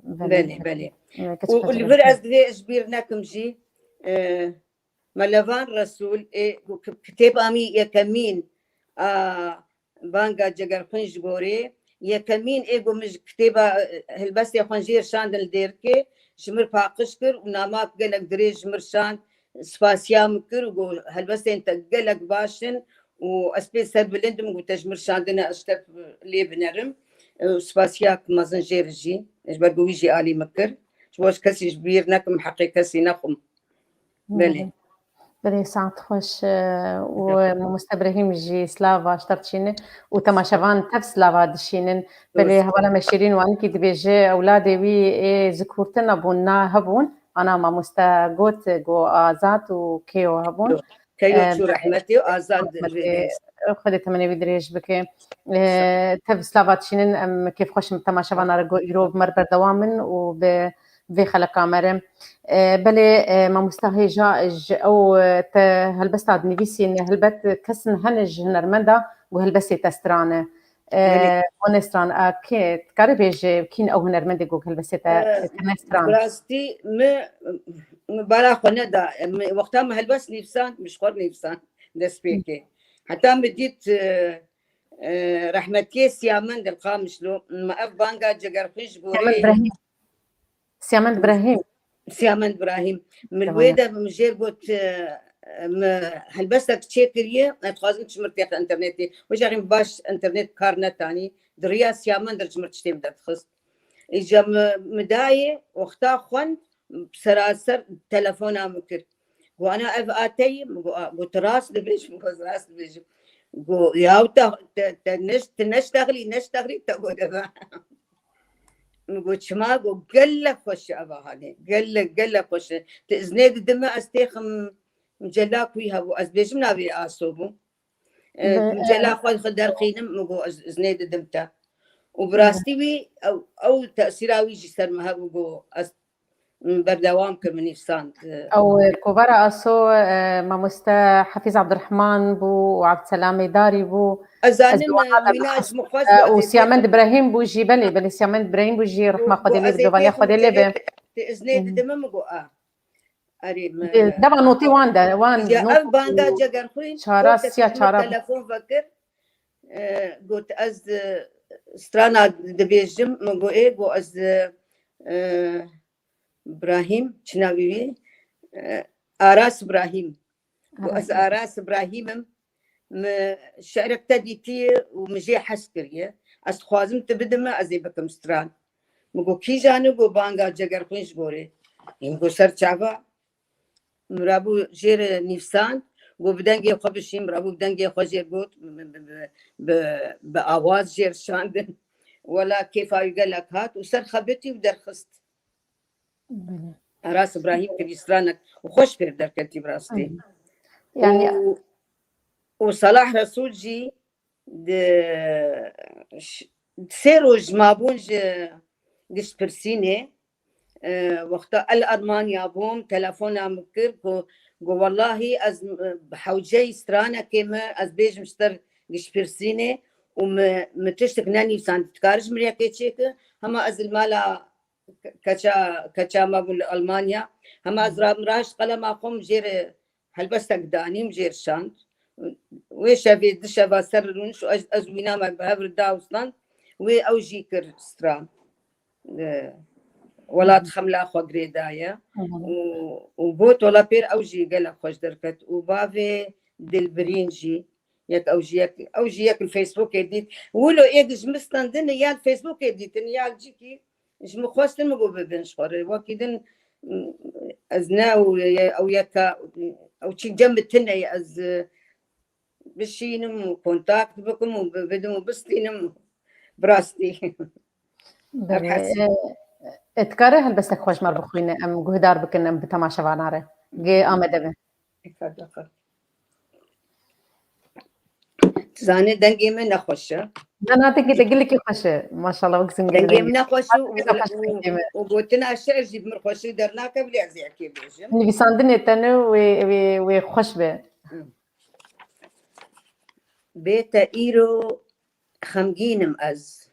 Belê, belê. Û li vir ez divê ji bîr nekim jî, e, Melevan Resûl, ê, ku ki-, kitêba min yekemîn, a, Banga Cegerxwîn ji gorê, yekemîn ê ku min ji kitêba, e, helbestê xwe jêr şandin li Dêrikê, ji mir paqij kir û namak gelek dirêj ji mir şand, spasiya min kir û got, helbestên te gelek baş in û ez pê serbilind im, got, te ji mir şandine, ez ji te lê binerim. E, spasiya mezin jê re jî, ji ber ku wî jî alî min kir. Ji bo ez kesî ji bîr nekim, heqê kesî nexwim. Belê. Belê, saet xweş, e, û mamoste Brahîm jî slava ji te dişîne û temaşevan tev slava dişînin. Belê, hevala me Şîrîn Wanikî dibêje, ewladê wî ê zikurtina bûn, na hebûn, ana mamoste got, go Azad û Keyo hebûn. Keyo çû rehmetê û Azad. Xwedê temenê wî dirêj bike. E, tev slava dişînin, em kêfxweş in bi temaşevana re go îro bi me re berdewam in û bi vê xeleka me re. E, belê, e, mamosta hêja ji ew, e, te helbesta dinivîsîne, helbet kesin hene ji hunermenda ku helbestê te strane. E, hûn ê stran, a, kê, dikare bêje kîn ew hunermendê ku helbestê te kirine stran? Bi rastî mi, mi bala xwe neda. Mi, wexta mi helbest nivîsand, mi ji xwe nivîsand destpêkê. Heta mi dît, e, e, rehmetiyê Siyamend li Qamişlo, mi ev Banga Cegerxwîn ji gorê Siyamend Brahîm. Siyamend Brahîm. Min wê de min jêr got, e, min helbestek çêkiriye, ez dixwazim çimir têxe înternetê. Wê jexî baş înternet kar netanî. Di riya Siyamend re çimir tiştê min derdixist. Îca min, min dayê, wexta xwend, seraser telefona min kir. Got, ana ev a te ye? Min got, a. Got, tu rast dibêjî? Min got, rast dibêjim. Got, yaw te, te, te neş-, tu neştexilî, neştexilî te got, eve. Min got, çima? Got, gelek xweş e eva hanê. Gelek, gelek xweş e. Tu iznê didime ez têxim cela ku wî hebû. Ez bêjim navê Aso bû. E, cela xwe xwe derxînim, min got, ez iznê didim te. Û bi rastî wî ew, ew tesîra wî jî ser min hebû, got, ez, m, berdewam kir, min nivîsand. Ew, e, kovara Aso, e, mamoste Hafîz Abdurrahman bû û Abdselamê Darî bû. Ez zanim, e, wîna ji min xwest û Siyamend Brahîm bû jî, belê, belê, Siyamend Brahîm bû jî, rehma Xwedê lê be, civaniya Xwedê lê be. Tu iznê didime, min got, a. Erê, me, deva notê wan de, wan ya not ev Banga Cegerxwîn, çara, siya çara. Telefon vekir, e, got, ez, e, strana dibêjim, min got, ê, got, ez, e, e, Brahîm, çi navê wî? E, Aras Brahîm. Got, ez Aras Brahîm im, min şi'rek te dîtiye û min jê hez kiriye. Ez dixwazim tu bidime, ez ê bikim stran. Min got, kîjan e? Got, Banga Cegerxwîn ji gorê. Min got, ser çava. Min rabû jê re nivîsand. Got, bi dengê xwe bişîn. Min rabû bi dengê xwe jê got, bi, bi, bi, bi, bi awaz jê re şandin. Wela kêfa wî gelek hat û ser xebitî û derxist. Belê. Aras Îbrahîm kirî stranek û xweş pêv derketî bi rastî. Hı. Yani û, û Salah Resûl jî di ş-, sê roj mabûn ji giştpirsînê, e, wexta el Almanya bûm, telefona min kir ku, ku wellahî ez, e, bi hewceyî stranekê me, ez bêjim ji te giştpirsînê û mi, mi tiştek nenivîsand, dikare ji min yekê çêke, hema ez li mala ke-, keça, keça me bû li Almanya. Hema ez ra-, min raşt qelema xwe, min jê re helbestek danî, min jê re şand. Wê şevê, di şeva ser rûnişt û ez, ez wîna me bi hev re dawstand. Wê ew jî kir stran. E, welat xemla xwe girê daye. Hı hı. Û, û got, wela pêr ew jî gelek xweş derket. Û bavê Dilbirîn jî, yek ew jî yek, ew jî yek li Facebookê dît. Wilo êk ji min standin ya li Facebookê dîtin, ya li cîkî ji min xwestin, min got bibin ji xwe re. Wekî din, m, ez ne ew, ew yeka, ew çî cem min tune ye, ez, e, bişînim û kontakt bikim û bi-, bidim û bistînim. Bi rastî. Belê. Her hesî. E, e, dikare helbestek xweş me bixwîne, em guhdar bikin, em bi temaşevana re. Gê amede be. Eka, eka. Zanî dengê min nexweş e. Na, na, dengê te gelekî xweş e. Maşallah, wek zingê. Dengê min nexweş û, û, û gotina şi'r jî bi min xweşî dernake, bilê ez yekê bêjim. Nivîsandinê te ne wê, wê, wê xweş be. Bê te îro xemgîn im ez.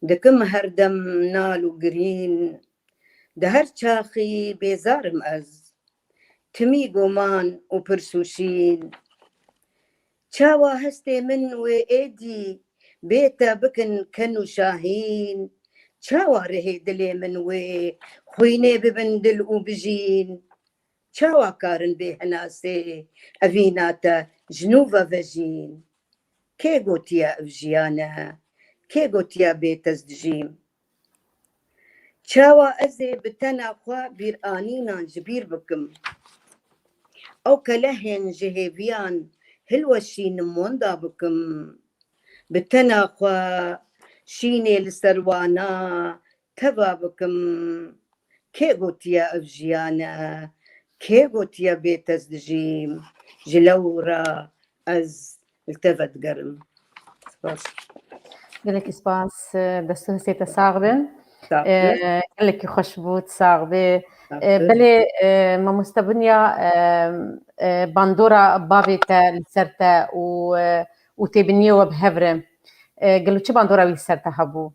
Dikim her dem nal û girîn. Di her çaxî bêzar im ez. Timî goman û pirs û şîn. Çawa hestê min wê êdî bê te bikin ken û şahîn? Çawa rihê dilê min wê xwînê bibin dil û bijîn? Çawa karin bê henasê evîna te ji nû ve vejîn? Kê gotiye ev jiyan e? Kê gotiye bê te ez dijîm? Çawa ez ê bi tena xwe bîranînan ji bîr bikim? Ew kelehên ji hêviyan hilweşînim wenda bikim. Bi tena xwe şînê li ser wana teva bikim. Kê gotiye ev jiyan e? Kê gotiye bê te ez dijîm? Ji lewra ez li te vedigerim. Spas. Gelekî spas, dest û hestê te sax bin. Sağ ol. Gelekî xweş bû, sax bê. Sağ ol. Belê, mamoste Binya, bandora bavê te li ser te û, û têbiniyê we bi hev re. Gelo çi bandora wî li ser te hebû?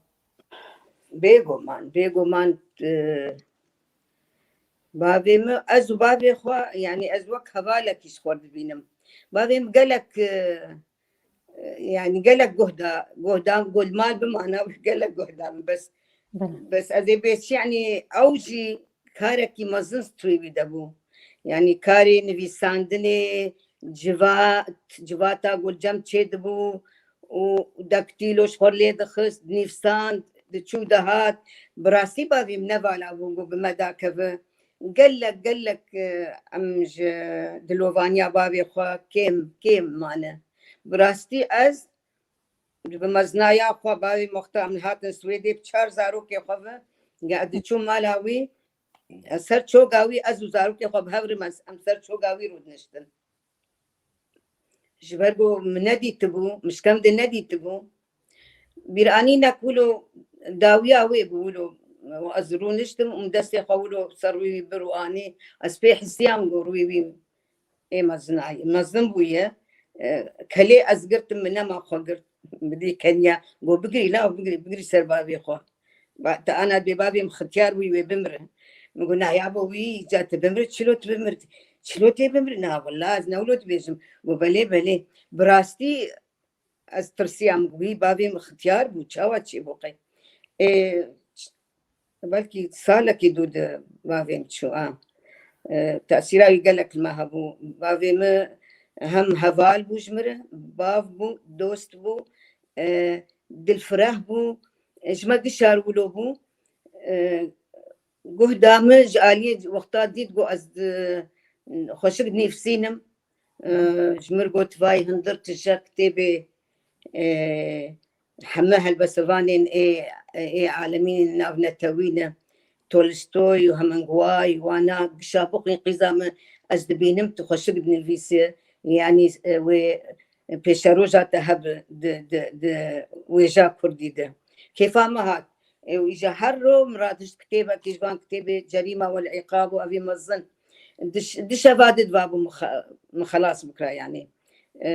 Bêguman, bêguman, e, bavê min, ez û bavê xwe, yanî ez wek hevalekî ji xwe dibînim. Bavê min gelek, e, e, yanî gelek guh da, guh da, guh li mal bimana, gelek guh da min, bes, bes ez ê bêjim, yanî ew jî karekî mezin stûyê wî de bû. Yanî karê nivîsandinê, civat, civata Gulcem çêdibû û daktîlo ji xwe lê dixist, dinivîsand, diçû dihat. Bi rastî bavê min ne vala bû ku bi me dakeve. Gelek, gelek, e, em ji dilovaniya bavê xwe kêm, kêm mane. Bi rastî ez bi mezinaya xwe, bavê Muxtar, em hatin Swêdê bi çar zarokê xwe ve, ya diçû mala wî, ser çoga wî ez û zarokê xwe bi hev re em ser çoga wî rûdiniştin. Ji ber ku min nedîtibû, min ji kevin de nedîtibû. Bîranînek wilo dawiya wê bû, wilo ez rûniştim û min destê xwe wilo ser wî bir û anî, ez pê hisiyam ku rûyê wî ê mezinayî, mezin bûye. E, kelê ez girtim, min nema xwe girt. Bidî keniya, got, "Bigirî, la bigirî, bigirî ser bavê xwe." Ba-, te ana bê bavê min xitiyar bûyî wê bimire. Min got, "Na yabo wî, ca tu bimire, çilo tu bimire? Çilo tê bimire? Na willa ez ne wilo dibêjim." Got, "Belê, belê." Bi rastî ez tirsiyam, wî bavê min xitiyar bû, çawa çêbû qey? Ê, belkî salekî dû di bavê min çû, a. E, tesîra wî gelek li me hebû. Bavê min hem heval bû ji min re, bav bû, dost bû, e, dilfireh bû, e, ji me gişar wilo bû. E, guh da min ji aliyê wexta dît ku ez di, xweşik dinivîsînim. E, ji min got, "Vay hundir tije kitêbê, e, heme helbesevanên ê, ê alemî navnetewî ne. Tolstoy û Hemingway, wana gişa bixwîn qîza min ez dibînim tu xweşik dinivîsî." Yanî, e, wê pêşeroja te hebe di, di, di wêja kurdî de. Kêfa min hat. E, û îja her ro min radişt kitêbekî ji van kitêbê Cerîma wel Îqab û evî mezin. Diş-, dişeva di diva bû min xe-, min xelas bikira, yanî. E,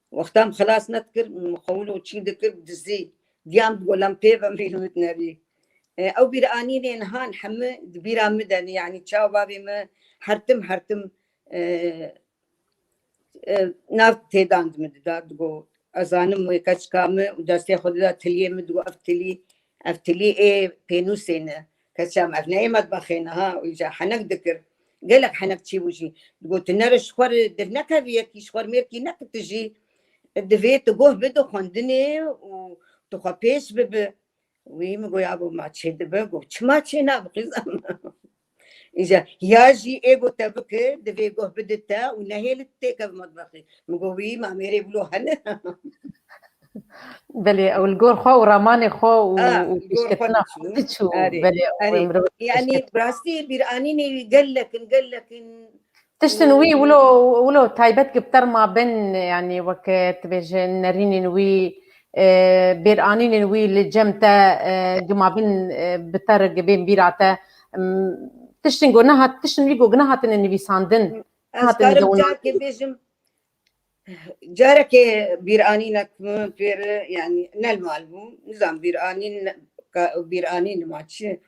wexta min xelas nedikir, min xwe wilo çî dikir, dizî. Diyam digot, "Lem pê ve min wit nerî." E, ew bîranînên han hemi di bîra min de ne, yanî çawa bavê min her tim, her tim, e, e, nav têdan di min dida, digo, "Ez zanim wê keçika min" û destê xwe dida tiliyê min, digo, "Ev tilî, ev tilî ê pênûsê ne. Keça min, ev ne ê medbexê ne ha." Û îca henek dikir. Gelek henek çî bû jî. Digo, "Tu nere ji xwe re dernekevî yekî, ji xwe re mêrkî neke tu jî divê tu guh bide xwendinê û tu xwe pêş bibi." Wî min got, "Yabo ma çê dibe?" Got, "Çima çê nabe qîza min?" Îca ya jî ê got te bike, divê guh bide te û nehêli têkev medbexê. Min got, "Wî ma mêrê wilo hene." Belê, ew li gor xwe û ramanê xwe û, a, û li gor xwe pêşketina diçû. Xwe diçû. Erê, belê, erê. Yanî bi rastî bîranînê wî gelek in, gelek in. Tiştin wî wilo, wilo taybet ki bi te re mabin, yanî wek tu bêje nerînên wî, e, bêranînên wî li cem te, e, ki mabin, e, bi te re ki bên bîra te, em, tiştin ku nehat, tiştin wî ku nehatine nivîsandin. Ez karim carkê bêjim, carekê bîranînek min pêre, yanî ne li mal bû, nizam bîranîn, bîranîn ma çi.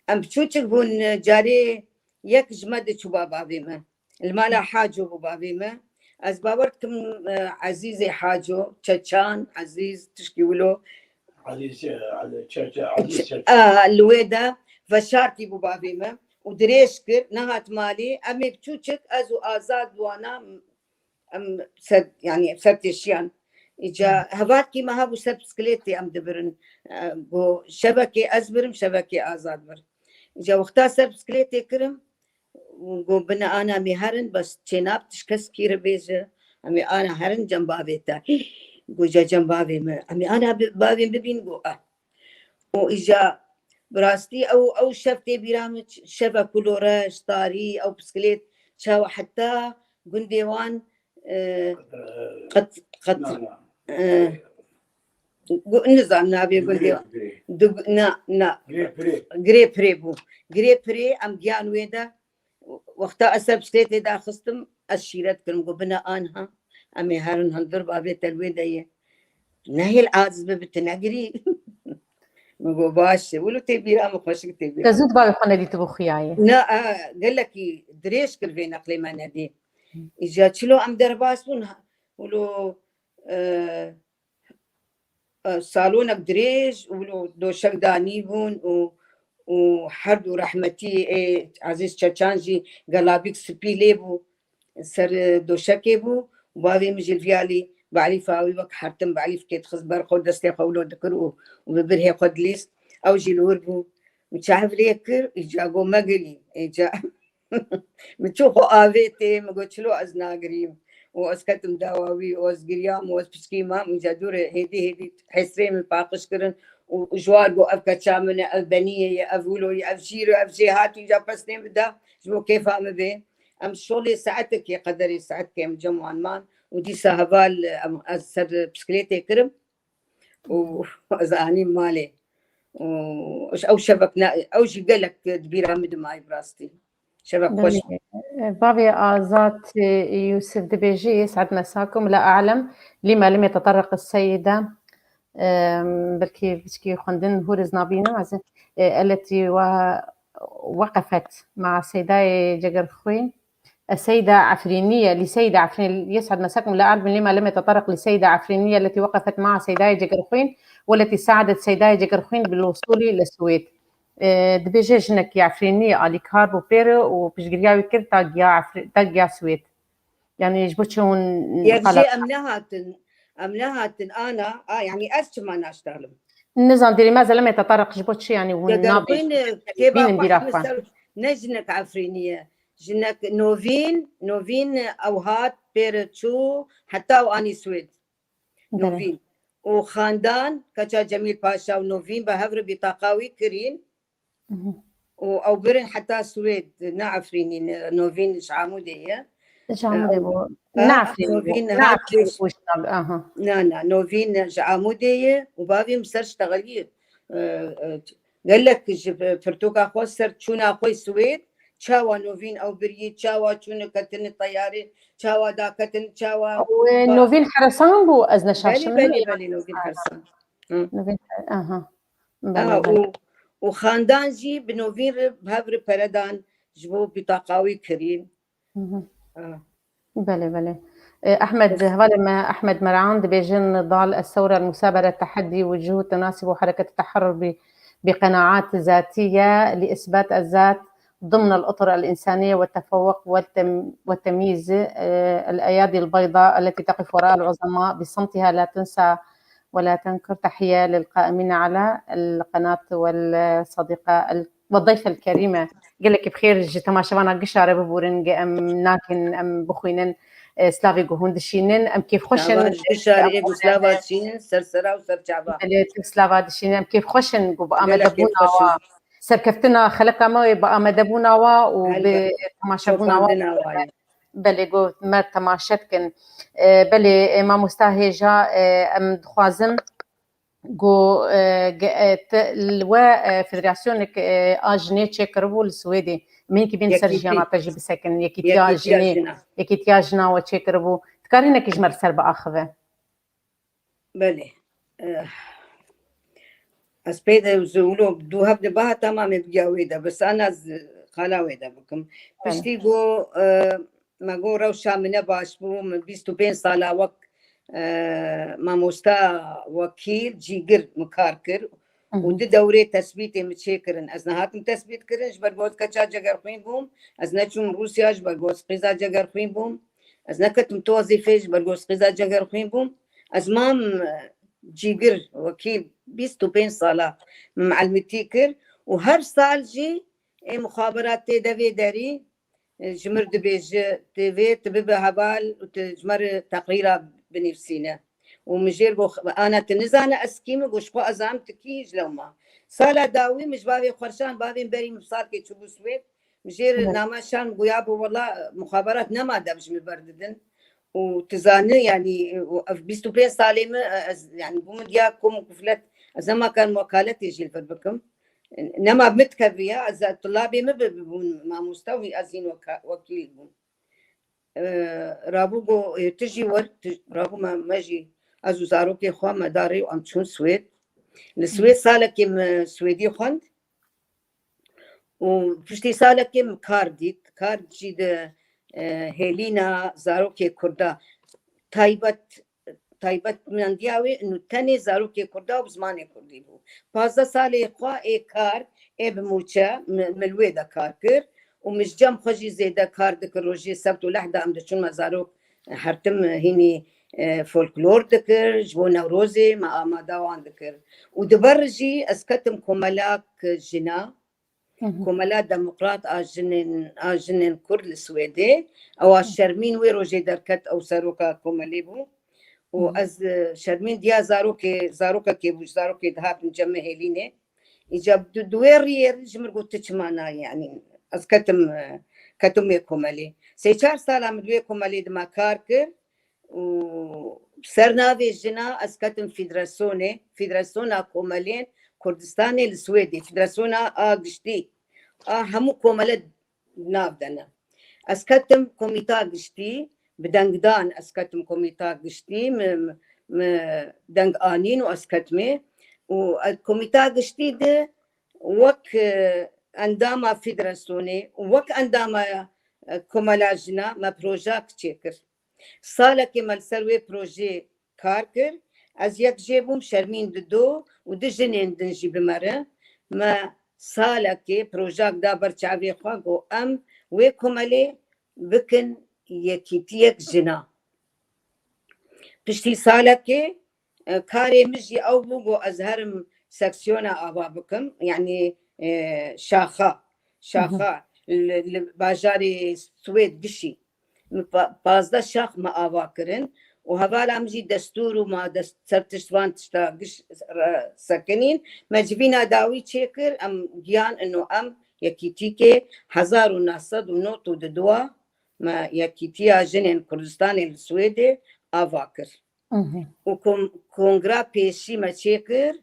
Em biçûçik bûn, carê yek ji me diçûba bavê me. Li mala Haco bû bavê me. Ez bawer dikim, e, Ezîzê Haco, Çeçan, Ezîz, tişkî wilo. Ezîz, e, Çeçe, Ezîz Çeçe. A, li wê de veşartî bû bavê me û dirêj kir, nehat malê. Em ê biçûçik, ez û Azad wana em ser, yanî ser têşiyan. Îca hevatkî me hebû ser bisikletê em dibirin. E, got, şevekê ez birim, şevekê Azad bir. Îca wexta ser bisikletê kirim, û got, bine ana em ê herin, bes çênab tişt kes kî re bêje, em ê ana herin cem bavê te. Got, ca cem bavê me, em ê ana bi-, bavê bibîn, got, a. Û îja bi rastî ew, ew şev tê bîra min, ç-, şevek ku lo reş, tarî, ew bisiklet çawa heta gundê wan, e, qet, qet, e, gu-, nizam navê gundê wan. Dug-, na, na. Girê pirê. Girê pirê bû. Girê pirê em giyan wê de. Wexta ez ser bisikletê daxistim, ez şîret kirim, got, bine anha, em ê herin hundir, bavê te li wê de ye. Nehêl aciz bibe, tu negirî. Min got, baş e. Wilo tê bîra min, xweşik tê bîra. Te zû di bavê xwe nedîtibû xuyayê? Na, a, gelekî dirêj kir vê neqlê me nedî. Îja çilo em derbas bûn, ha, wilo, e, e, salonek dirêj û doşek danî bûn û, û her du rehmetî ê Ezîz Çeçan jî gelabîk spî lê bû, ser, e, doşekê bû û bavê min jî li vî alî bi elîfa wî wek hertim bi elîfkê dixist ber xwe, destê xwe wilo dikir û, û bi birhê xwe dilîst. Ew jî li wir bû. Min çav lê kir, îca got, megirî. Îca Min çû xwe avêtê, min got, çilo ez nagirîm. Û ez ketim dawa wî, û ez giriyam, û ez piçkî mam, îca dûre hêdî hêdî hêsrê min paqij kirin. Û ji war got, ev keça min e, ev beniyê ye, ev wilo ye, ev jîr e, ev jêhatî, îca pesnê min da, ji bo kêfa min bê. Em şolê saetekê, qederê saetekê em cem wan man. Û dîsa heval, em, ez ser bisikletê kirim. Û ez anîm malê. Û ew şevek ne, ew jî gelek di bîra min de mayî bi rastî. Şevek xweş. Belê. Bavê Azad, e, Yusuf dibêjî, يسعد مساكم، لا أعلم لما لم يتطرق السيدة، e, belkî piçkî xwendin hûr ez nabînim, ez, e، التي و-، وقفت مع سيداي جقرخوين. السيدة عفرينية، لسيدة عفرين، يسعد مساكم، لا أعلم لما لم يتطرق للسيدة عفرينية التي وقفت مع سيداي جقرخوين والتي ساعدت سيداي جقرخوين بالوصول للسويد. E, dibêje jinekî Efrînî alîkar bû pê re û piştgiriya wî kir ta giya Efrî-, ta giya Swêd. Yani ji bo çi hûn Yek qala- jê em nehatin, em nehatin ana, a, yani ez çima naştalim? Nizam, dêrî me zelemê te tarix ji bo çi yani hûn Degerxwîn, nabêjin? Kêba Bînin xwe bîra heme xwe. Ser ne jinek Efrînî ye. Jinek Novîn, Novîn ew hat pêre çû heta ew anî Swêd. Belê. Novîn. Û xandan, keça Cemîl Paşa û Novîn bi hev re bîtaqa wî kirîn. Mhm. Û ew birin heta Swêd, ne Efrînî, ne, Novîn ji Amûdê ye. Ji Amûdê bû. Ne Efrînî bû. Novîn Ne hat Efrînî bû ji nav-, aha. Na, na, Novîn ji Amûdê ye û bavê min ser ştexeliyê. E, e, gelek ji pirtûka xwe ser çûna xwe Swêd, çawa Novîn ew birî, çawa çûne ketine teyarê, çawa daketin, çawa Ew, e, Novîn Heresan bû, ez neşaşim. Belê, belê, belê, Novîn Heresan. Hı. Novîn Here-, aha. Belê, Aha, belê. Û, û xandan jî bi Novîn re bi hev re pere dan ji bo bîtaqa wî kirîn. Mhm. Ah. Belê, belê. E, Ehmed, hevalê me Ehmed Meran dibêje: نضال الثورة المثابرة تحدي وجهود تناسب وحركة التحرر ب-، بقناعات ذاتية لإثبات الذات ضمن الأطر الإنسانية والتفوق والتم-، والتمييز، آه، الأيادي البيضاء التي تقف وراء العظماء بصمتها لا تنسى ولا تنكر. تحية للقائمين على القناة والصديقة ال-، والضيفة الكريمة. Gelekî bi xêr ji temaşevana gişa re bibûrin, ge em nakin, em bixwînin, e, slavê ku hûn dişînin, em kêfxweş in. Slava ji gişa re ê ku slava dişînin, ser sera û ser çava. Belê, tu slava dişînin, em kêfxweş in ku bi amadebûna wa, serkeftina xeleka me wê bi amadebûna wa û bi temaşebûna wa. Helbet. Çopandina wa ye. Belê, got me temaşe dikin. E, belê, e, mamosta hêja, e, em dixwazin ku, e, ge-, e, te, li we, e, federasyonek, e, a jinê çêkiribû li Swêdê. Min kî bên ser Yekîtî. Jiyana te jî bisekin. Yekîtiya Yekîtiya jinê, jina. Yekîtiya jina we çêkiribû. Dikarî hinekî ji me li ser biaxive? Belê. Eh, ez pê de wilo du heft dibe heta ma me bigiya wê de, bi sana ez qala wê de bikim. Belê. Piştî ku, eh, me got rewşa min ne baş bû, min bîst û pênc sala wek, eh, mamosta wekîl, cîgir min kar kir. Hı hı. Û di dewrê tesbîtê min çêkirin. Ez nehatim tesbît kirin, ji ber got keça cegerxwîn bûm. Ez neçûm Rûsya, ji ber got qîza cegerxwîn bûm. Ez neketim tu wezîfê, ji ber got qîza cegerxwîn bûm. Ez mam, e, cîgir, wekî bîst û pênc sala min mielmitî kir û her sal jî ê mixaberat tê devê derî, e, ji mir dibêje, tu vê, tu bibe heval û tu ji me re teqrîra binivîsîne. Û min jêr got, ana tu nizane ez kî me? Got, ji xwe ez zanim tu kî yî ji lewma. Sala dawî min ji bavê xwe şand, bavê min berî min bi salkê çûbû Swêd. Min jêr Evet. name şand, goya bû, wela, mixaberat nema dev ji min berdidin. Û tu zanî, yanî, û ev bîst û pênc salê min, e, ez, yanî, bû min diya kom û kuflet, ez nema karim wekaletê jî li vir bikim. Nema min dikeviya, ez, tulabê min bi, bibûn mamoste û ez hîn weka-, wekîl bûm. E, rabû got, e, tu jî wer, tu, rabû me, me jî, ez û zarokê xwe me da rê û em çûn Swêd. Li Swêd salekê min Swêdî xwend. Û piştî salekê min kar dît. Kar jî di, e, hêlîna zarokê Kurda. Taybet, taybetmendiya wê inu tenê zarokê Kurda û bi zimanê Kurdî bû. Pazdeh salê xwe ê kar, ê bi mûçe, mi, min li wê de kar kir. Û min ji cem xwe jî zêde kar dikir. Rojê sebt û lehda em diçûn me zarok hertim hînî, e, folklor dikir, ji bo Newrozê me amada wan dikir. Û di ber jî ez ketim komelak jina, Hı hı. Komela Demokrat a jinên, a jinên Kurd li Swêdê. Ewa Hı. Şermîn wê rojê derket, ew seroka komelê bû. Û Hı hı. ez, e, Şermîn diya zarokê, zarokekê bû, ji zarokê dihatin cem me hêlînê. Îca di, di wê riyê ji min got, tu çima nayê? Yanî ez ketim, e, ketim wê komelê. Sê çar sala min di wê komelê de me kar kir û ser navê jina ez ketim federasyonê, Federasyona Komelên Kurdistanê li Swêdê, federasyona a giştî a hemû komele nav de ne. Ez ketim komîta giştî, bi dengdan ez ketim komîta giştî, mi, mi, mi deng anîn û ez ketmê. Û ez komîta giştî de wek, e, endama federasyonê û wek endama, e, komela jina me projak çêkir. Salekê me li ser wê projeyê kar kir. Ez yek jê bûm, Şermîn dido û du jinên din jî bi me re. Me salekê projak da ber çavê xwe, got, em wê komelê bikin yekîtiyek jina. Piştî salekê, e, karê min jî ew bû, got, ez herim seksiyona ava bikim, yanî, e, şaxa, Hı hı. şaxa li, li bajarê Swêd gişî. Min pa-, pazdeh şax me ava kirin û hevala min jî destûr û ma dest-, ser tişt van tişta giş re sekinîn. Me civîna dawî çêkir, em giyan ino em yekîtîkê hezar û neh sed û nod û du me yekîtiya jinên Kurdistanê li Swêdê ava kir. Mhm. Û kom-, kongra pêşî me çêkir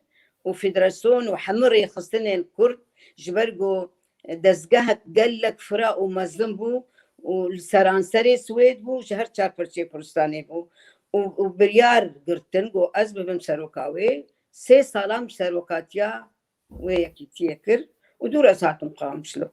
û federasyon û hemû rêxistinên Kurd ji ber ku dezgehek gelek fira û mezin bû û li seranserê Swêd bû, ji her çar perçeyê Kurdistanê bû û, û biryar girtin ku ez bibim seroka wê. Sê salan serokatiya wê yekîtiyê kir û dûr ez hatim Qamişlo.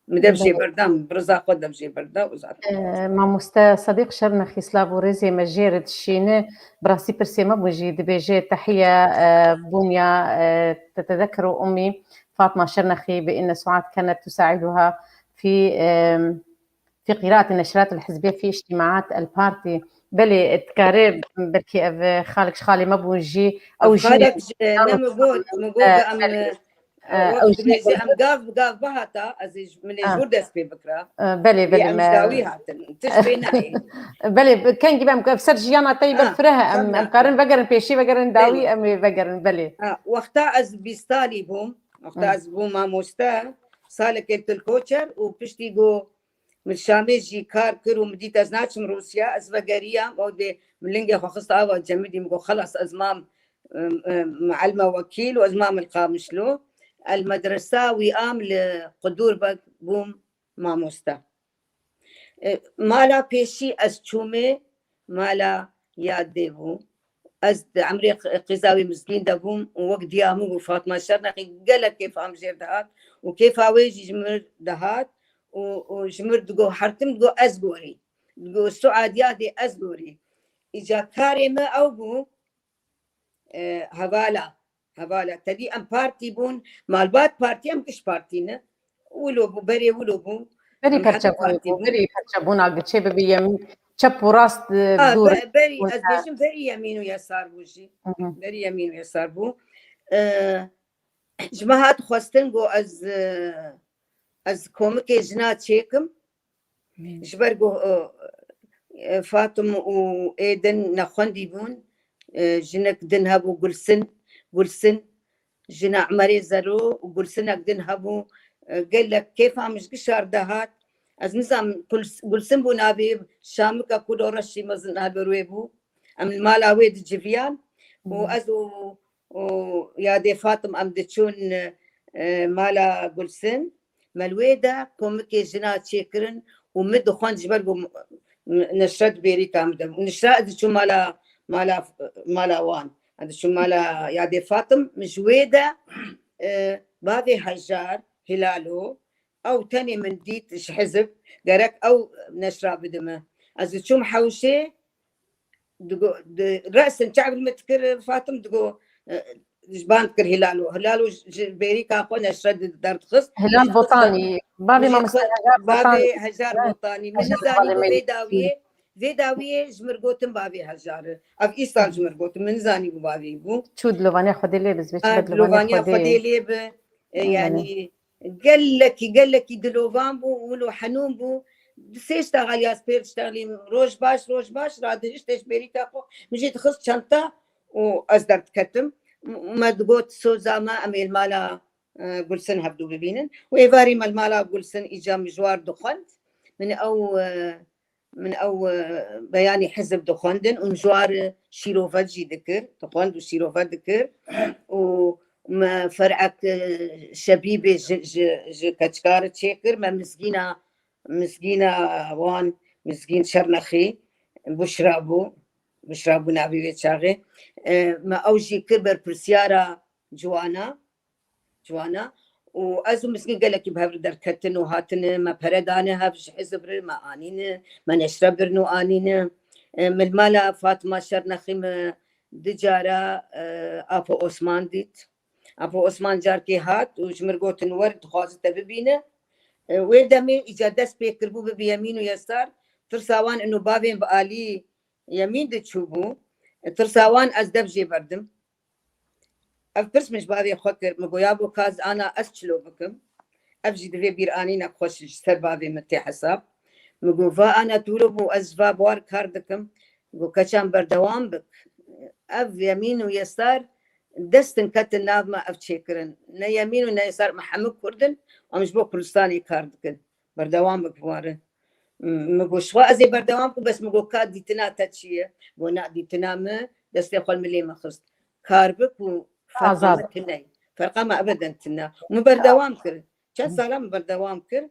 Min dev jê Belê. berda, min bi riza xwe dev jê berda û zaten. Ee, mamoste Sadiq Şernexî, silav û rêzê me jê re dişîne. Bi rastî pirsê me bû jî, dibêje, تحية, e, بومية, e, تتذكر أمي فاطمة شرنخي بأن سعاد كانت تساعدها في, e, في قراءة النشرات الحزبية في اجتماعات البارتي. Belê, dikare belkî ev xalek ji xalê me bûn jî, ew Ev jî xalek ji, ne min got, min got, e, em, belê. E, e, wek ew jî dibêje, em gav bi gav bihata, ez ê ji, min ê E. jûr dest pê bikira. E, belê, Lê belê, em me ji dawî hatin. Tişt pê nayê. Belê, kengî be em ser jiyana te yî Ha, berfireh, em, em tamam. karin vegerin pêşî, vegerin dawî, Belê. em ê vegerin, belê. Ha, wexta ez bîst salî bûm, wexta Hı. ez bûm mamoste, salekê li Til Koçer û piştî ku Min Şamê jî kar kir û min dît ez naçim Rûsya, ez vegeriyam, ew dê min lingê xwe xist ava cemidî, min got, xelas, ez mam, em, em, mualime wekîl û ez mam li Qamişlo. El medresa wî am li Qudûrbek bûm mamoste. E, mala pêşî ez çûmê mala yadê bû. Ez di emrê q-, qîza wê mizgîn de bûm û wek diya min bû Fatma Şernexî gelek kêfa min jêr dihat û kêfa wê jî ji min dihat û, û ji min digot, her tim digot ez gorî. Digot Suadiya dê ez gorî. Îca karê me ew bû, e, hevala, hevala. Tevî em partî bûn, malbat partî, em giş partî ne. Wilo bû, berê wilo bû. Berî Em hemî perçebûnê partî bû, bûn. Berî perçebûna giçê bibî yemîn çep û rast, e, Ha, dûr be-, berî, bûn. Ez bêjim berî yemîn û yesar bû jî. Hı hı. Berî yemîn û yesar bû. E, ji me hat xwestin, got ez, e, ez komikê jina çêkim. Ji ber ku, e, e, Fatim û ê din nexwendî bûn, e, jinek din hebû Gulsin, Gulsin, jina Emerê Zero û Gulsinek din hebû, e, gelek kêfa min ji gişar de hat. Ez nizanim Guls-, Gulsin bû navê Şamika ku lo reşî mezin navê wê bû. Em li mala wê diciviyan û Hmm. ez û, û yadê Fatim em diçûn, e, mala Gulsin. Me li wê de komikê jina çêkirin û min dixwend ji ber ku m-, m-, Nişret bêrîka min de bû. Nişret ez diçûm mala, mala, mala wan. Ez diçûm mala yadê Fatim. Min ji wê de, e, bavê Hejar, Hilalo, ew tenê min dît ji hizib, gerek ew neşra bidime. Ez diçûm hewşê, digo, di, resin çav min dikir Fatim, digo, e, ji ban dikir Hilalo. Hilalo ji bêrîka xwe neşre di-, derdixist. Hilal Botanî, bavê Ji mamoste xwe, Hejar bavê Botanî. Hejar Botanî. Min Hejar nizanî bû Botanî. Vê dawiyê, vê dawiyê ji mir gotin bavê Hejar. Ev îsal ji mir gotin, min nizanî bû bavê bû. Çû dilovaniya Xwedê lê bi, zê çi Ha, be dilovaniya dilovaniya Xwedê. Xwedê lê bi. E, Belê. yanî gelekî, gelekî dilovan bû, wilo henûn bû. Di sê ji taxal ya spêr diştexlîm, roj baş, roj baş, radihiştê ji bêrîka xwe. Min jî dixist çenta û ez derdiketim. M-, me digot, soza me, em ê li mala, e, Gulsin hevdû bibînin. Û êvarî me li mala Gulsin îca mijwar dixwend. Min ew, e, min ew, e, beyanî hizib dixwendin û mijwar, e, şîrove jî dikir, dixwend û şîrove dikir û me ferek, e, şebîbê ji, ji, ji keçikar çêkir, me mizgîna, mizgîna wan, mizgîn Şernexî, Buşra bû, Buşra bû navê wê çaxê. E, me ew jî kir berpirsiyara ciwana, ciwana. Û ez û Mizgîn gelekî bi hev re derketin û hatine, me pere dane hev, ji hizib re me anîne, me neşre birin û anîne. E, min mala Fatima Şernexî me du cara, e, Apo Osman dît. Apo Osman carkê hat û ji mir gotin, wer dixwaze te bibîne. E, wê demê îca dest pê kiribû bibe yemîn û yesar. Tirsa wan ino bavên bi alî yemîn de çûbû. E, tirsa wan ez dev jê berdim. Ev pirs min ji bavê xwe kir, min got, ya bo ka ez ana ez çilo bikim? Ev jî divê bîranînek xweş ji ser bavê min tê hesab. Min got, va ana tu wilo bû, ez ji va bawar kar dikim. Got, keça min berdewam bik. Ev yemîn û yesar destin ketin nav me ev çêkirin. Ne yemîn û ne yesar, me hemû Kurd in, em ji bo Kurdistanê kar dikin. Berdewam bik bi wan re. M-, min got, ji xwe ez ê berdewam bikim, bes min got, ka dîtina te çi ye? Got, na, dîtina min destê xwe li milê min xist. Kar bik û ferqa Azad. me tune ye. Ferqa me ebeden tune. Min berdewam kir. Çend sala min berdewam kir.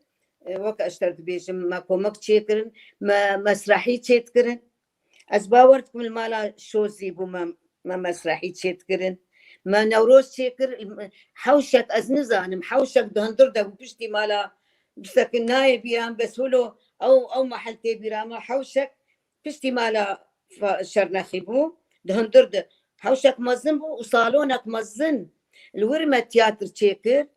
E, weke ez ji te re dibêjim, me komek çêkirin, me mesrehî çêdikirin. Ez bawer dikim li mala Şozî bû me, me mesrehî çêdikirin. Me Newroz çêkir, hewşek ez nizanim, hewşek di hundir de bû piştî mala bisekin nayê bîran, bes wilo ew, ew mehel tê bîra me, hewşek piştî mala Fa-, Şernexî bû, di hundir de hewşek mezin bû û salonek mezin. Li wir me tiyatr çêkir,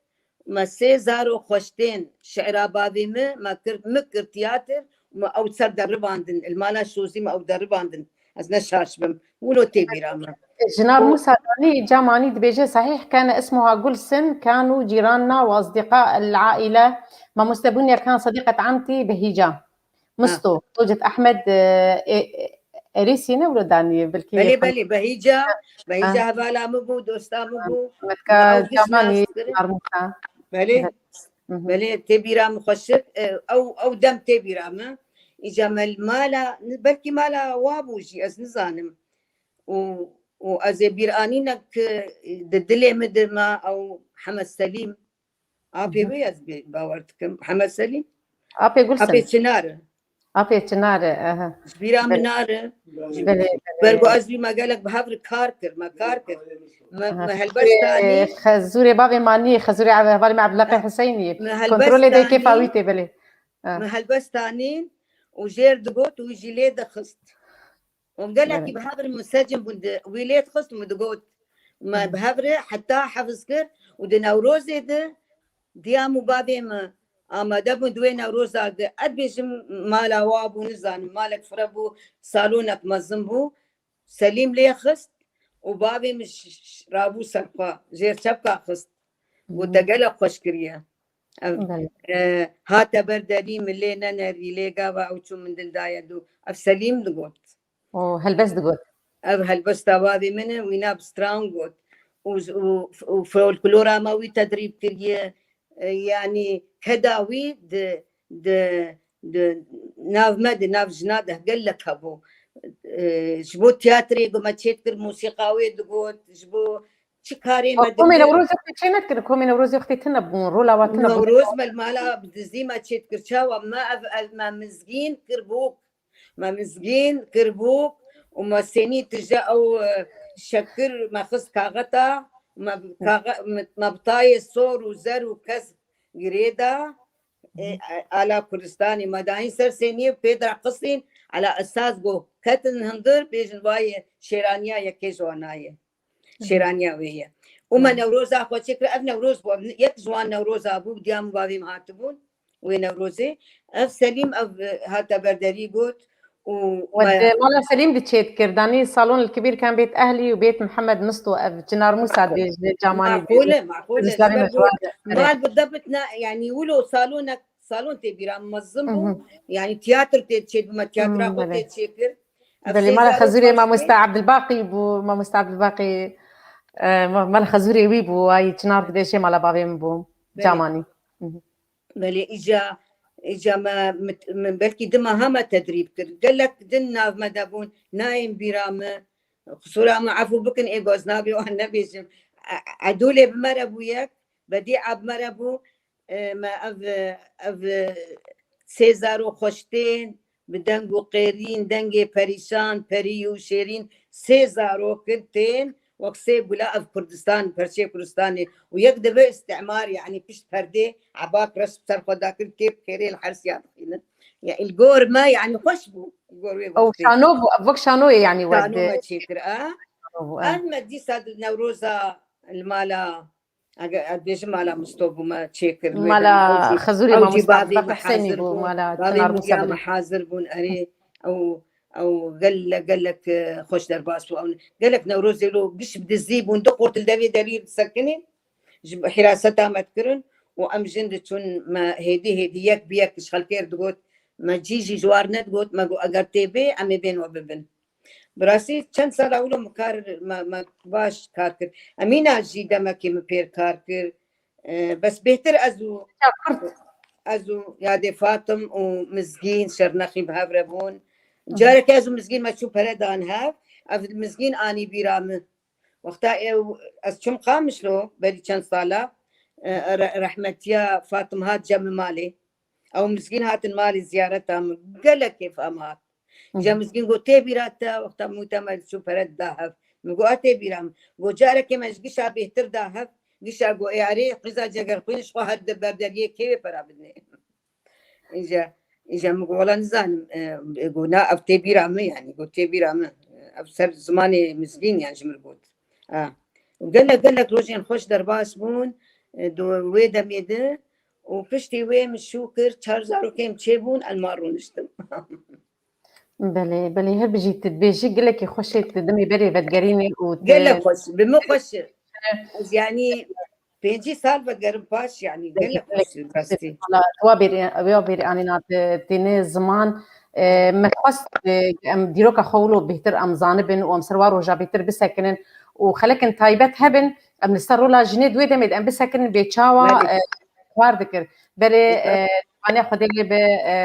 me sê zaro xweştên şi'ra bavê min, me kir, min kir tiyatr, me ew ser deribandin, li mala Şozî me ew deribandin. Ez ne şaş bim. Wilo tê bîra min. Jinar Û Musa Canî, Camanî dibêje, sehîh kene ismuha Gulsin, kanu cîranna û asdîqa el aîle. Mamoste Bunya kan sediqet amtî Behîca. Misto, Tocet Ehmed, e, e, Erêsî ne wilo danî, belkî Belê, belê, Behîca, Behîca Ha. hevala min bû, dosta min bû. Metka Min ew giş Camanî nas kirin. Armûta. Belê. Evet. Belê, tê bîra min xweşik, e, ew, ew dem tê bîra min. Îca me li mala, belkî mala wa bû jî, ez nizanim. Û, û ez ê bîr anîne ku di dilê min de ma ew Hemed Selîm. Apê wê ez bê-, bawer dikim. Hemed Selîm. Apê Gulsin. Apê Çinar e. Apê Çinar e, aha. Ji bîra min nare. Belê, belê. Ber ku ez wî me gelek bi hev re kar kir, me kar kir. Me, me helbesta anî. Xezûrê bavê Manî, xezûrê hevalê me Ebdulaqê Hiseynî. Kontrolê de kêfa wî tê, belê. Me helbesta anîn û jêr digot û wî jî lê dixist. Û gelekî bi hev re minsecim bûn, di wî lê dixist û min digot. Me bi hev re heta hefiz kir û di Newrozê de diya min û bavê min amade bûn di wê Newroza de. Ez bêjim mala wa bû, nizanim, malek fire bû, salonek mezin bû. Selîm lê xist û bavê min ş-, ş-, rabû ser xwe, jêr çepka xist. Got, te gelek xweş kiriye. Ev, e, hate ber derî, min lê nenerî, lê gava ew çû min dil daye dû. Ev Selîm digot. Û helbest digot. Ev helbesta bavê min e, wîna bi stran got. Û, û, û folklora me wî tedrîb kiriye. E, yanî keda wî di, di, di nav me, di nav jina de gelek hebû. E, ji bo tiyatrê ku me çêdikir, mûsîqa wê digot, ji bo çi karê me dikir. Komê Newrozê wextê çê nedikirin, komê Newrozê wextê tune bûn, rola wa tune bûn. Newroz me li mala bi dizî me çêdikir. Çawa me ev, ev me mizgîn kir bûk. Me mizgîn kir bûk û me sênî tije ew, e, şekir me xist kaxeta, me bi kaxe-, me, me bi tayê sor û zer û kez girê da, e, e, ala Kurdistanê me dahîn ser sêniyê pê de qisîn, ala esas got ketin hundir bêjin vayê şêraniya yekê ji wan nayê. Şêraniya wê ye. Û me Newroza xwe çêkir, ev Newroz bû, ev yek ji wan Newroza bû, diya min bavê min hatibûn wê Newrozê. Ev Selîm, ev, e, hate berderî got û we me di mala Selîm di çêdikir, danî salon li kibîr kan bêt Ehlî û bêt Mihemed Misto, ev Çinar Mûsa dibêjin, Camanî dibêjin. Maqûl e, maqûl e. Ji ber ku mal bi debit ne, yanî wilo salonek, salon tê bîra min mezin bû. Yanî tiyatr tê çêdibû, me tiyatra xwe tê çêkir. Belê, mala xezûrê mamoste Ebdilbaqî bû, mamoste Ebdilbaqî, e, ma-, mala xezûrê wî bû, ay Çinar dibêje mala bavê min bû, Camanî. Belê, îca, îca me, mit-, min belkî dima ha me tedrîb kir. Gelek din nav me de bûn, nayên bîra min. Qisûra min efû bikin, ê goz nabê wan nebêjim. E-, Edûlê bi me re bû yek, Bedîa bi me re bû. E, me ev, ev sê zaro xweş tên, bi deng û qêrîn, dengê perîşan, perî û şêrîn, sê zarokin tên, wek sê gula ev Kurdistan, perçê Kurdistanê. Û yek dibe îstimar, yanî pişt perdê, ebak reş bi ser xwe dakir, kêf xêrê li hersiya dixînin. Ya, li gor me, yanî xweş bû, li gor wê wextê. Ew şano bû, ev wek şanoyê, yanî we şano me çêkir, a? Şano bû, e. Ev me dîsa di Newroza li mala Eger ez bêjim mala Misto bû me çêkir, wê Mala demê ew jî, Xezûrê ew jî Mamoste bavê Abdullah me Husênî hazir bû, bûn. Mala Bavê Çinar min Mûsa diya me bû. Hazir bûn, erê, ew, ew gelek, gelek, e, xweş derbas bû. Ew gelek Newrozê lo giş bi dizî bûn, du qurt li devê derî disekinîn, ji hiraseta me dikirin û em jin diçûn me hêdî hêdî yek bi yek ji xelkê re digot, me cî jî ji war nedigot, me got, eger tê bê, em ê bên we bibin. Bi rastî çend sala wilo min kar, me, me baş kar kir. Emîna jî demekê min pêr kar kir. E, bes bêhtir ez û, ez û yadê Fatim û Mizgîn Şernexî bi hev re bûn. Careke ez û Mizgîn me çû pere dan hev. Ev Mizgîn anî bîra min. Wexta ew, ez çûm Qamişlo, berî çend sala, e, re-, rehmetiya Fatim hat cem min malê. Ew Mizgîn hatin malê ziyareta min. Gelek kêfa min hat. Hı hı. Cem Mizgîn got, "Tê bîra te?" Wexta min got, "Te me çû pere da hev." Min got, "A tê bîra min." Got, "Carekê me ji gişa bêhtir da hev." Gişa got, "Ê erê, qîza cegerxwîn ji xwe her di ber deriyê kê wê pera bidinê?" Îja, îja min got, "Wela nizanim." E, got, "Na, ev tê bîra min, yanî." Got, "Tê bîra min." Ev ser zimanê Mizgîn, yan ji min got. A. Gelek, gelek rojên xweş derbas bûn, e, di wê demê de û piştî wê min şû kir, çar zarokê min çêbûn, ez li mal rûniştim. Belê, belê, her bijî tu dibêjî, gelekî xweş ê tu demê berê vedigerînî û tu Gelek xweş, bi min xweş e. Ez, yanî, pêncî sal vedigerim paş, yanî, gelek xweş e, rastî. Wala, tu wa bêrê, wa bêrê anîna tu têne ziman, e, me xwest, e, em dîroka xwe wilo bêhtir em zanibin û em ser wa roja bêhtir bisekinin û xelekên taybet hebin, em li ser rola jinê di wê demê de em bisekinin bê çawa, Belê. e, kar dikir. Belê, e, Divane Xwedê lê bi, e,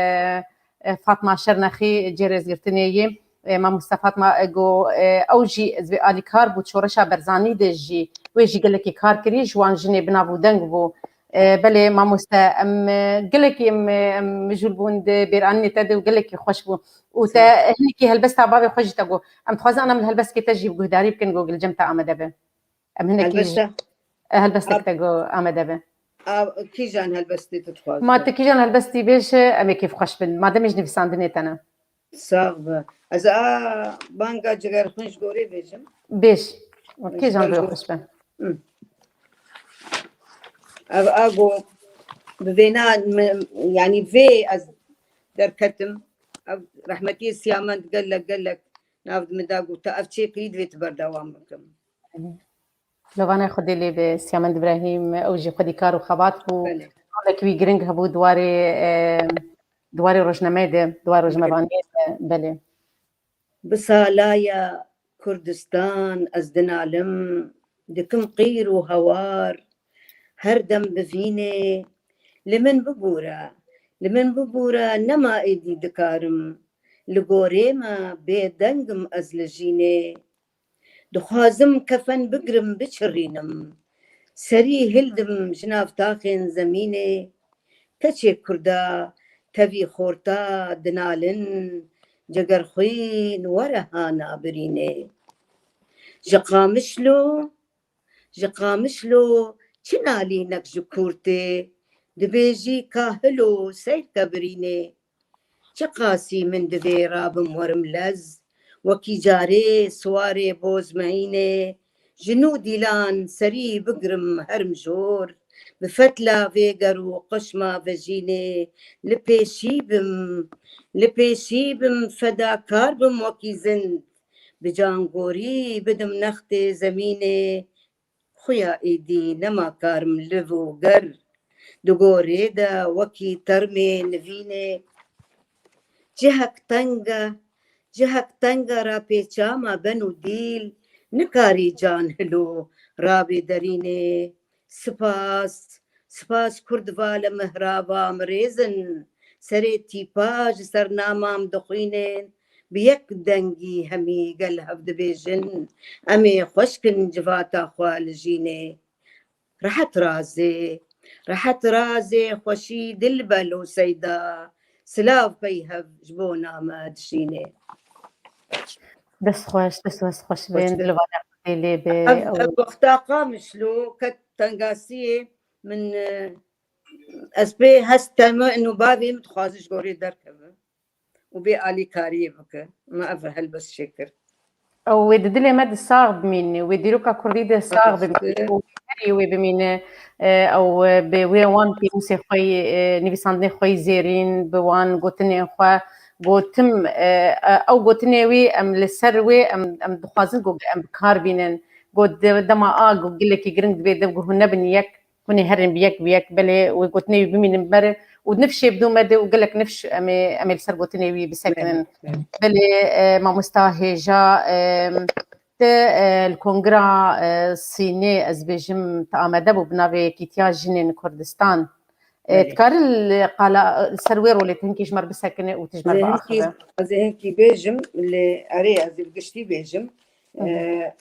e, Fatma Şernexî cê rêzgirtinê yê. E, mamoste Fatma, e, got, e, ew jî ez vê alîkar bû, Şoreşa Berzanî de jî, wê jî gelekî kar kirî, ji wan jinê bi nav û deng bû. E, belê mamoste, em, e, gelekî em, e, em mijûl bûn di bêranînê te de û gelekî xweş bû. Û te Sağ ol. Hinekî helbesta bavê xwe jî te got. Em dixwazin ana em li helbestekê te jî guhdarî bikin, got Gilcem te amade be. Em hinekî Helbesta. Helbestek te got amade be. A, kîjan helbestê tu dixwazî? Ma tu kîjan helbestî bêje, em ê kêfxweş bin. Ma demê ji nivîsandinê te ne. Sax be. Ez a banga Cigerxwîn ji gorê bêjim. Bêj. Kîjan Ji ber rûyê go- xweş be. Hı. Ev a go bi vêna min, yanî vê ez derketim. Ev rehmetî Siyamend gelek gelek nav min da got, ev çêkirî divê tu berdewam bikim. Lovana Xwedê lê be, Siyamend Îbrahîm, ew jî xwedî kar û xebat bû. Belê. Rolek wî giring hebû di warê, e, di warê rojnameyê de, di warê rojnamevaniyê de, belê. Bi salaya Kurdistan ez dinalim, dikim qîr û hewar, her dem bivînê, li min bibûre, li min bibûre, nema êdî dikarim, li gorê me bêdeng im ez li jînê. Dixwazim kefen bigrim, biçirînim. Serî hildim ji nav taxên zemînê. Keçê kurda tevî xorta dinalin, Cegerxwîn were hana birînê. Ji Qamişlo, ji Qamişlo çi nalînek ji kûrtê, dibêjî kahilo seyr ke birînê. Çiqasî min divê rabim werim lez, wekî carê siwarê bozmehînê, ji nû dîlan serî bigrim herim jor, bi fetla vê ger û qeşma vejînê, li pêşî bim, li pêşî bim, fedakar bim wekî zind, bi cangorî bidim nextê zemînê, xuya êdî nema karim liv û ger, di gorê de wekî termê nivînê. Cihek teng e, cihek teng e, rapêça me ben û dîl, nikarî can hilo rabê derînê. Spas, spas Kurd vala mihraba min rêzin, serê tîpa ji ser namam dixwînên, bi yek dengî hemî gel hev dibêjin, em ê xweş kin civata xwe li jînê. Rehet razê, rehet razê, xweşî dilbelo seyda, silav pey hev ji bona me dişînê. Dest xweş, dest xweş, xweş Xweş bin, be. Dilvana Xwedê lê be. Ev, ev wexta Qamişlo ket tengasiyê min, e, ez pê hest teme û bavê min dixwaze ji gorê derkeve û bê alîkariyê bike. Me ev helbest çêkir. Ew wê di dilê me de sax bimîne, wê dîroka kurdî de sax bimîne û herî wê bimîne. E, ew, e, bi wê wan pênûsê xwe yî, e, nivîsandinê xwe yî zêrîn, bi wan gotinên xwe gotim, e, e, ew gotinê wî em li ser wê em, em dixwazin ku em bi kar bînin. Got de-, dema a got gelekî giring divê de ku hûn nebin yek, hûn ê herin bi yek bi yek, belê wê gotinê wî bimînin ber û nifşê bidû me de û gelek nifş em ê, em ê li ser gotinê wî bisekinin. Belê, e, mamosta hêja, e, te, e, li kongira, e, Sînê ez bêjim te amade bû bi navê Yekîtiya Jinên Kurdistan. E, Belê. Dikare li qala, li ser wê rolê te hinkî ji me re bisekine û tu ji me re Ez ê hinkî, biaxive. Ez ê hinkî bêjim, lê erê ez ê bi giştî bêjim. Hı hı. E,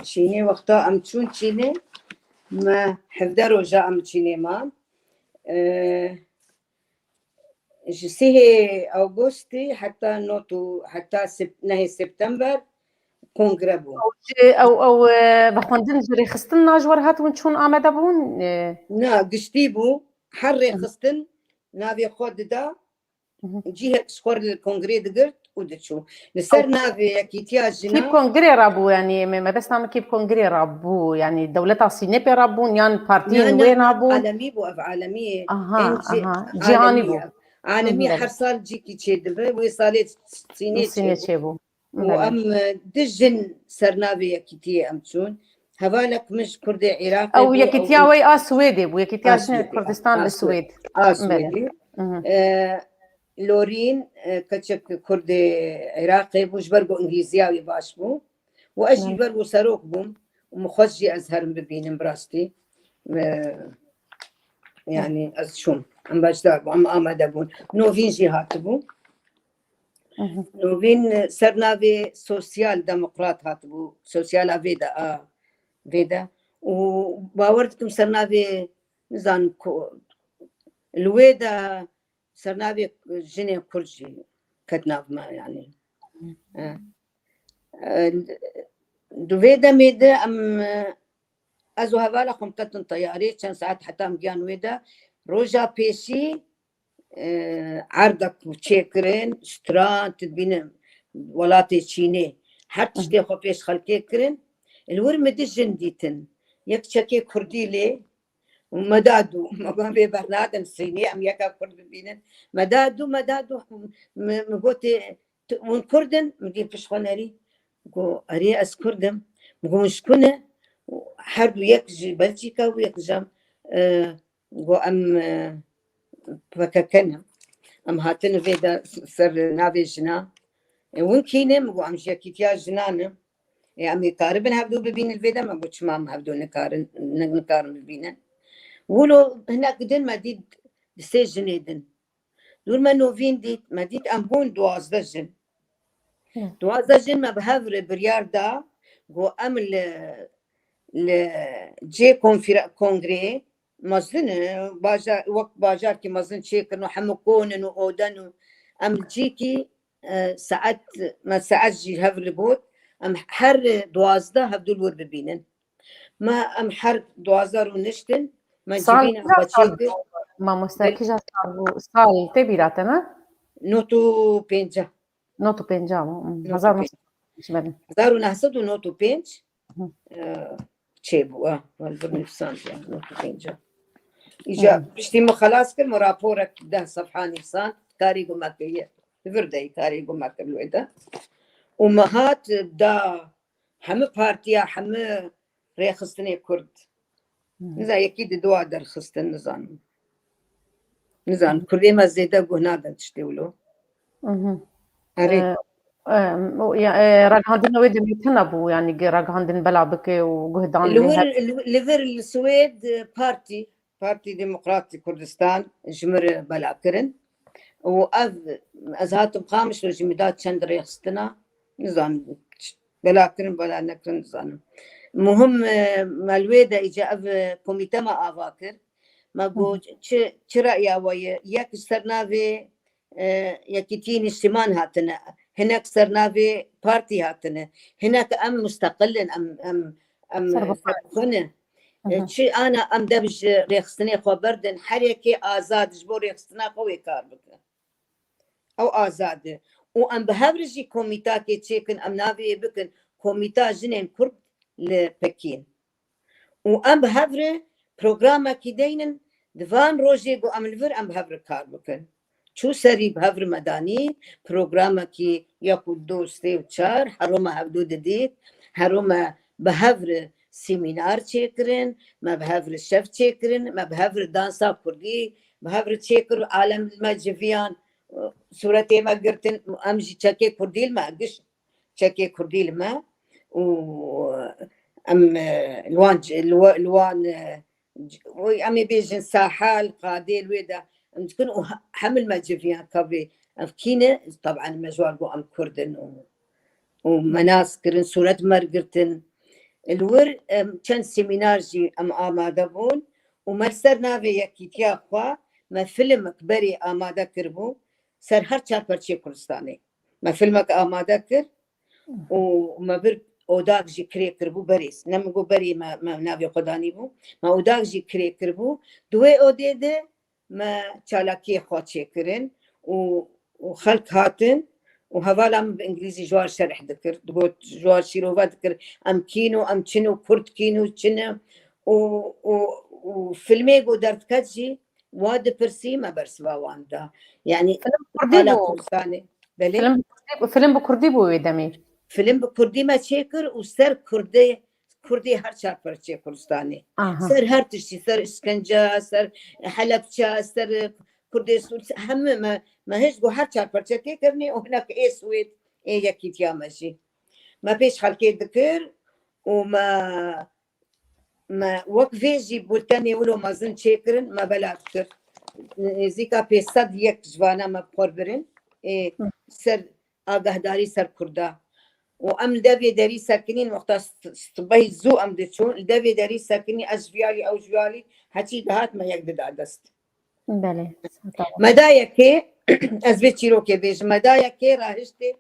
Çînê, wexta em çûn Çînê, me hevdeh roja em Çînê man. E, ji sihê Awgostî heta not û heta sep-, nehê September kongre bû. Ew, ew, ew, e, vexwendin ji rêxistin na ji we re hat hûn çûn amade bûn? E, Na, giştî bû. Her Hı. rêxistin navê xwe dida, Hı hı. cihek ji xwe re li kongrê digirt û diçû. Li ser Ew navê Yekîtiya Jina. Kî bi kongrê re bû, yanî me, mebesta min kî bi kongrê re bû, yanî dewleta Sînê pê re bûn, yan partiyên Na, na, wê na, na bûn? Alemî bû, ev alemî ye. Aha, Em cî-, aha. Cîhanî alemî bû. ye. Alemî Hı hı. her sal cîkî çêdibe, wê salê Sînê Sînê çêbû. çêbû. Û Belê. em, e, du jin ser navê Yekîtiyê em çûn. Hevalek min ji Kurdê Iraqê Ew bû, Yekîtiya ew wê a Swêdê bû, Yekîtiya A Jinên Swêdê, Kurdistan a li Swêd. Swêd. A Belê. Swêdê. Hı hı. E, Lorîn, e, keçek Kurdê Iraqê bû, ji ber ku Îngilîziya wî baş bû. Û ez jî Hı. ber ku serok bûm. û min xwest jî ez herim bibînim bi rastî. E, yanî ez çûm. Em beşdar bûn, em amade bûn. Novîn jî hatibû. Novîn, e, ser navê Sosyal Demokrat hatibû. Sosyala vê de, a, vê de. Û bawer dikim ser navê, nizanim ku, li wê de ser navê jinên Kurd jî ket nav me, yanî. E, e, di vê demê de em, e, ez û hevala xwe em ketin teyarê, çend saet heta em giyan wê de. Roja pêşî, e, erdek çêkirin, stran, tu dibîne welatê Çînê. Her tiştê xwe pêş xelkê kirin. Li wir min du jin dîtin. Yek çekê Kurdî lê, û me da dû, me got vê bernadin Sînê, em yeka Kurd bibînin. Me da dû, me da dû, me, me gotê, "Tu, hûn Kurd in?" Min dî pişt xwe nerî. Got, "Erê, ez Kurd im." Min got, "Hûn ji ku ne?" Her du, yek ji Belçîka bû, yek ji em, e, got, "Em, e, P K K ne." Em hatin vê de ser navê jina. "E, hûn kî ne?" Min got, "Em ji Yekîtiya Jinan in." "E, em ê karibin hevdû bibînin vê de?" Me got, "Çima em hevdû nikarin, ni-, nikarin bibînin?" Wilo hinek din me dît, di sê jinê din. Dûr me Novîn dît, me dît em bûn duwazdeh jin. Hı. Duwazdeh jin me bi hev re biryar da, got, "Em li, li cê konfera-, kongreyê mezin, e, bajar, wek bajarkî mezin çêkirin û hemû konin û oden û em li cîkî, e, saet, me saet jî hev li got, em her duwazdeh hevdû li wir bibînin." Me em her duwazdeh rûniştin, me Sal civîna kîja xwe sal çêkir. Mamoste, Bel- kîja sal bû? Sal tê bîra te, ne? Not û pêncî. Not û pêncî bû. Hmm, Not û hezar û neh sed û pêncî. Hezar û neh sed û not û pênc, Hı. e, çêbû, e, wan vir nivîsand, ya, not û pêncî. Îca Hı. piştî min xelas kir, min raporek deh sefha nivîsand, karê ku me kiriye. Li vir de karê ku me kir wê de. Û me hat da hemû partiya, hemû rêxistinê Kurd. Hı. Niza yekî di dua derxistin, nizanim. Nizanim, Kurdê me zêde guh nadin tiştê wilo. Hı hı. Erê. E, e, o, ya, e, ragihandina wê demê tune bû, yanî ge-, ragihandin bela bike û guhdan Li lê vir, her li, li vir li Swêd, e, partî, Partî Demokratî Kurdistan ji min re bela kirin. Û ev, ez hatim Qamişlo jî min da çend rêxistina, nizanim, bela kirin, bela nekirin, nizanim. Muhim, e, me li wê de îca ev, e, komîte me ava kir. Me got, Hı hı. çi, çi reya we ye? Yek ji ser navê, e, Yekîtiyê Niştiman hatine. Hinek ser navê partî hatine. Hinek em musteqil in, em, em, em Serbixwe. serbixwe ne. Hı hı. E, çi ana em dev ji rêxistinê xwe berdin. Her yekê azad ji bo rêxistina xwe wê kar bike. Ew azad e. Û em bi hev re jî komîtakê çêkin, em navê yê bikin Komîta Jinên Kurd li Pekîn. Û em bi hev re programekî deynin, di van rojê ku em li vir em bi hev re kar bikin. Çû serî bi hev re me danî, programekî yek û du, sê û çar, hero me hevdû didît, hero me bi hev re semînar çêkirin, me bi hev re şev çêkirin, me bi hev re dansa kurdî bi hev re çêkir, alem li me civiyan, sûretê me girtin, em jî çekê kurdî li me giş çekê kurdî li me û em, e, li wan c-, li wa-, li wan, e, c-, wê em ê bêjin sahel, qadê li wê de em dikin û he-, hemil me civiyan kevê ev kî ne, teban me ji wan got em kurd in û, û me nas kirin, sûret me girtin. Li wir, em, çend semînar jî em amade bûn û me li ser navê yekîtiya xwe me filmek berê amade kiribû ser her çar perçeyê Kurdistanê. Me filmek amade kir û me bir odak jî kirê kiribû berê. Ne min got berê me, me navê xwe danîbû. Me odak jî kirê kiribû. Di wê odê de me çalakiyê xwe çêkirin û, û xelk hatin û hevala min bi îngilîzî ji wan şerh dikir. Digot, ji wan şîrove dikir. Em kîn û em çin û kurd kîn û çin e û, û, û filmê ku derdiket jî wa dipirsî me bersiva wan da. Yanî Film bi kurdî hala bû. Kurdistanê. Belê. Film bi kurdî, film bi kurdî bû wê demê. Film bi kurdî me çêkir û ser kurdê, kurdê her çar perçeyê Kurdistanê. Aha. Ser her tiştî, ser îşkence, ser Helepçe, ser kurdê Sûr, hemû me, me hêj got her çar perçe tê kirinê û hinek ê Swêd, ê yekîtiya me jî. Me pêş xelkê dikir û me me wek vê jî bultenê wilo mezin çêkirin, me bela dikir. Nêzîka pênc sed yek ji vana me bi xwe birin. Ê, ser agahdarî ser Kurda. Û em li devê derî sekinîn, wexta st-, sibehî zû em diçûn, li devê derî sekinî, ez ji viyalî, ew ji viyalî, heçî dihat me yek dida dest. Belê. Medayekê, ez vê çîrokê bêjim, medayekê rahiştê,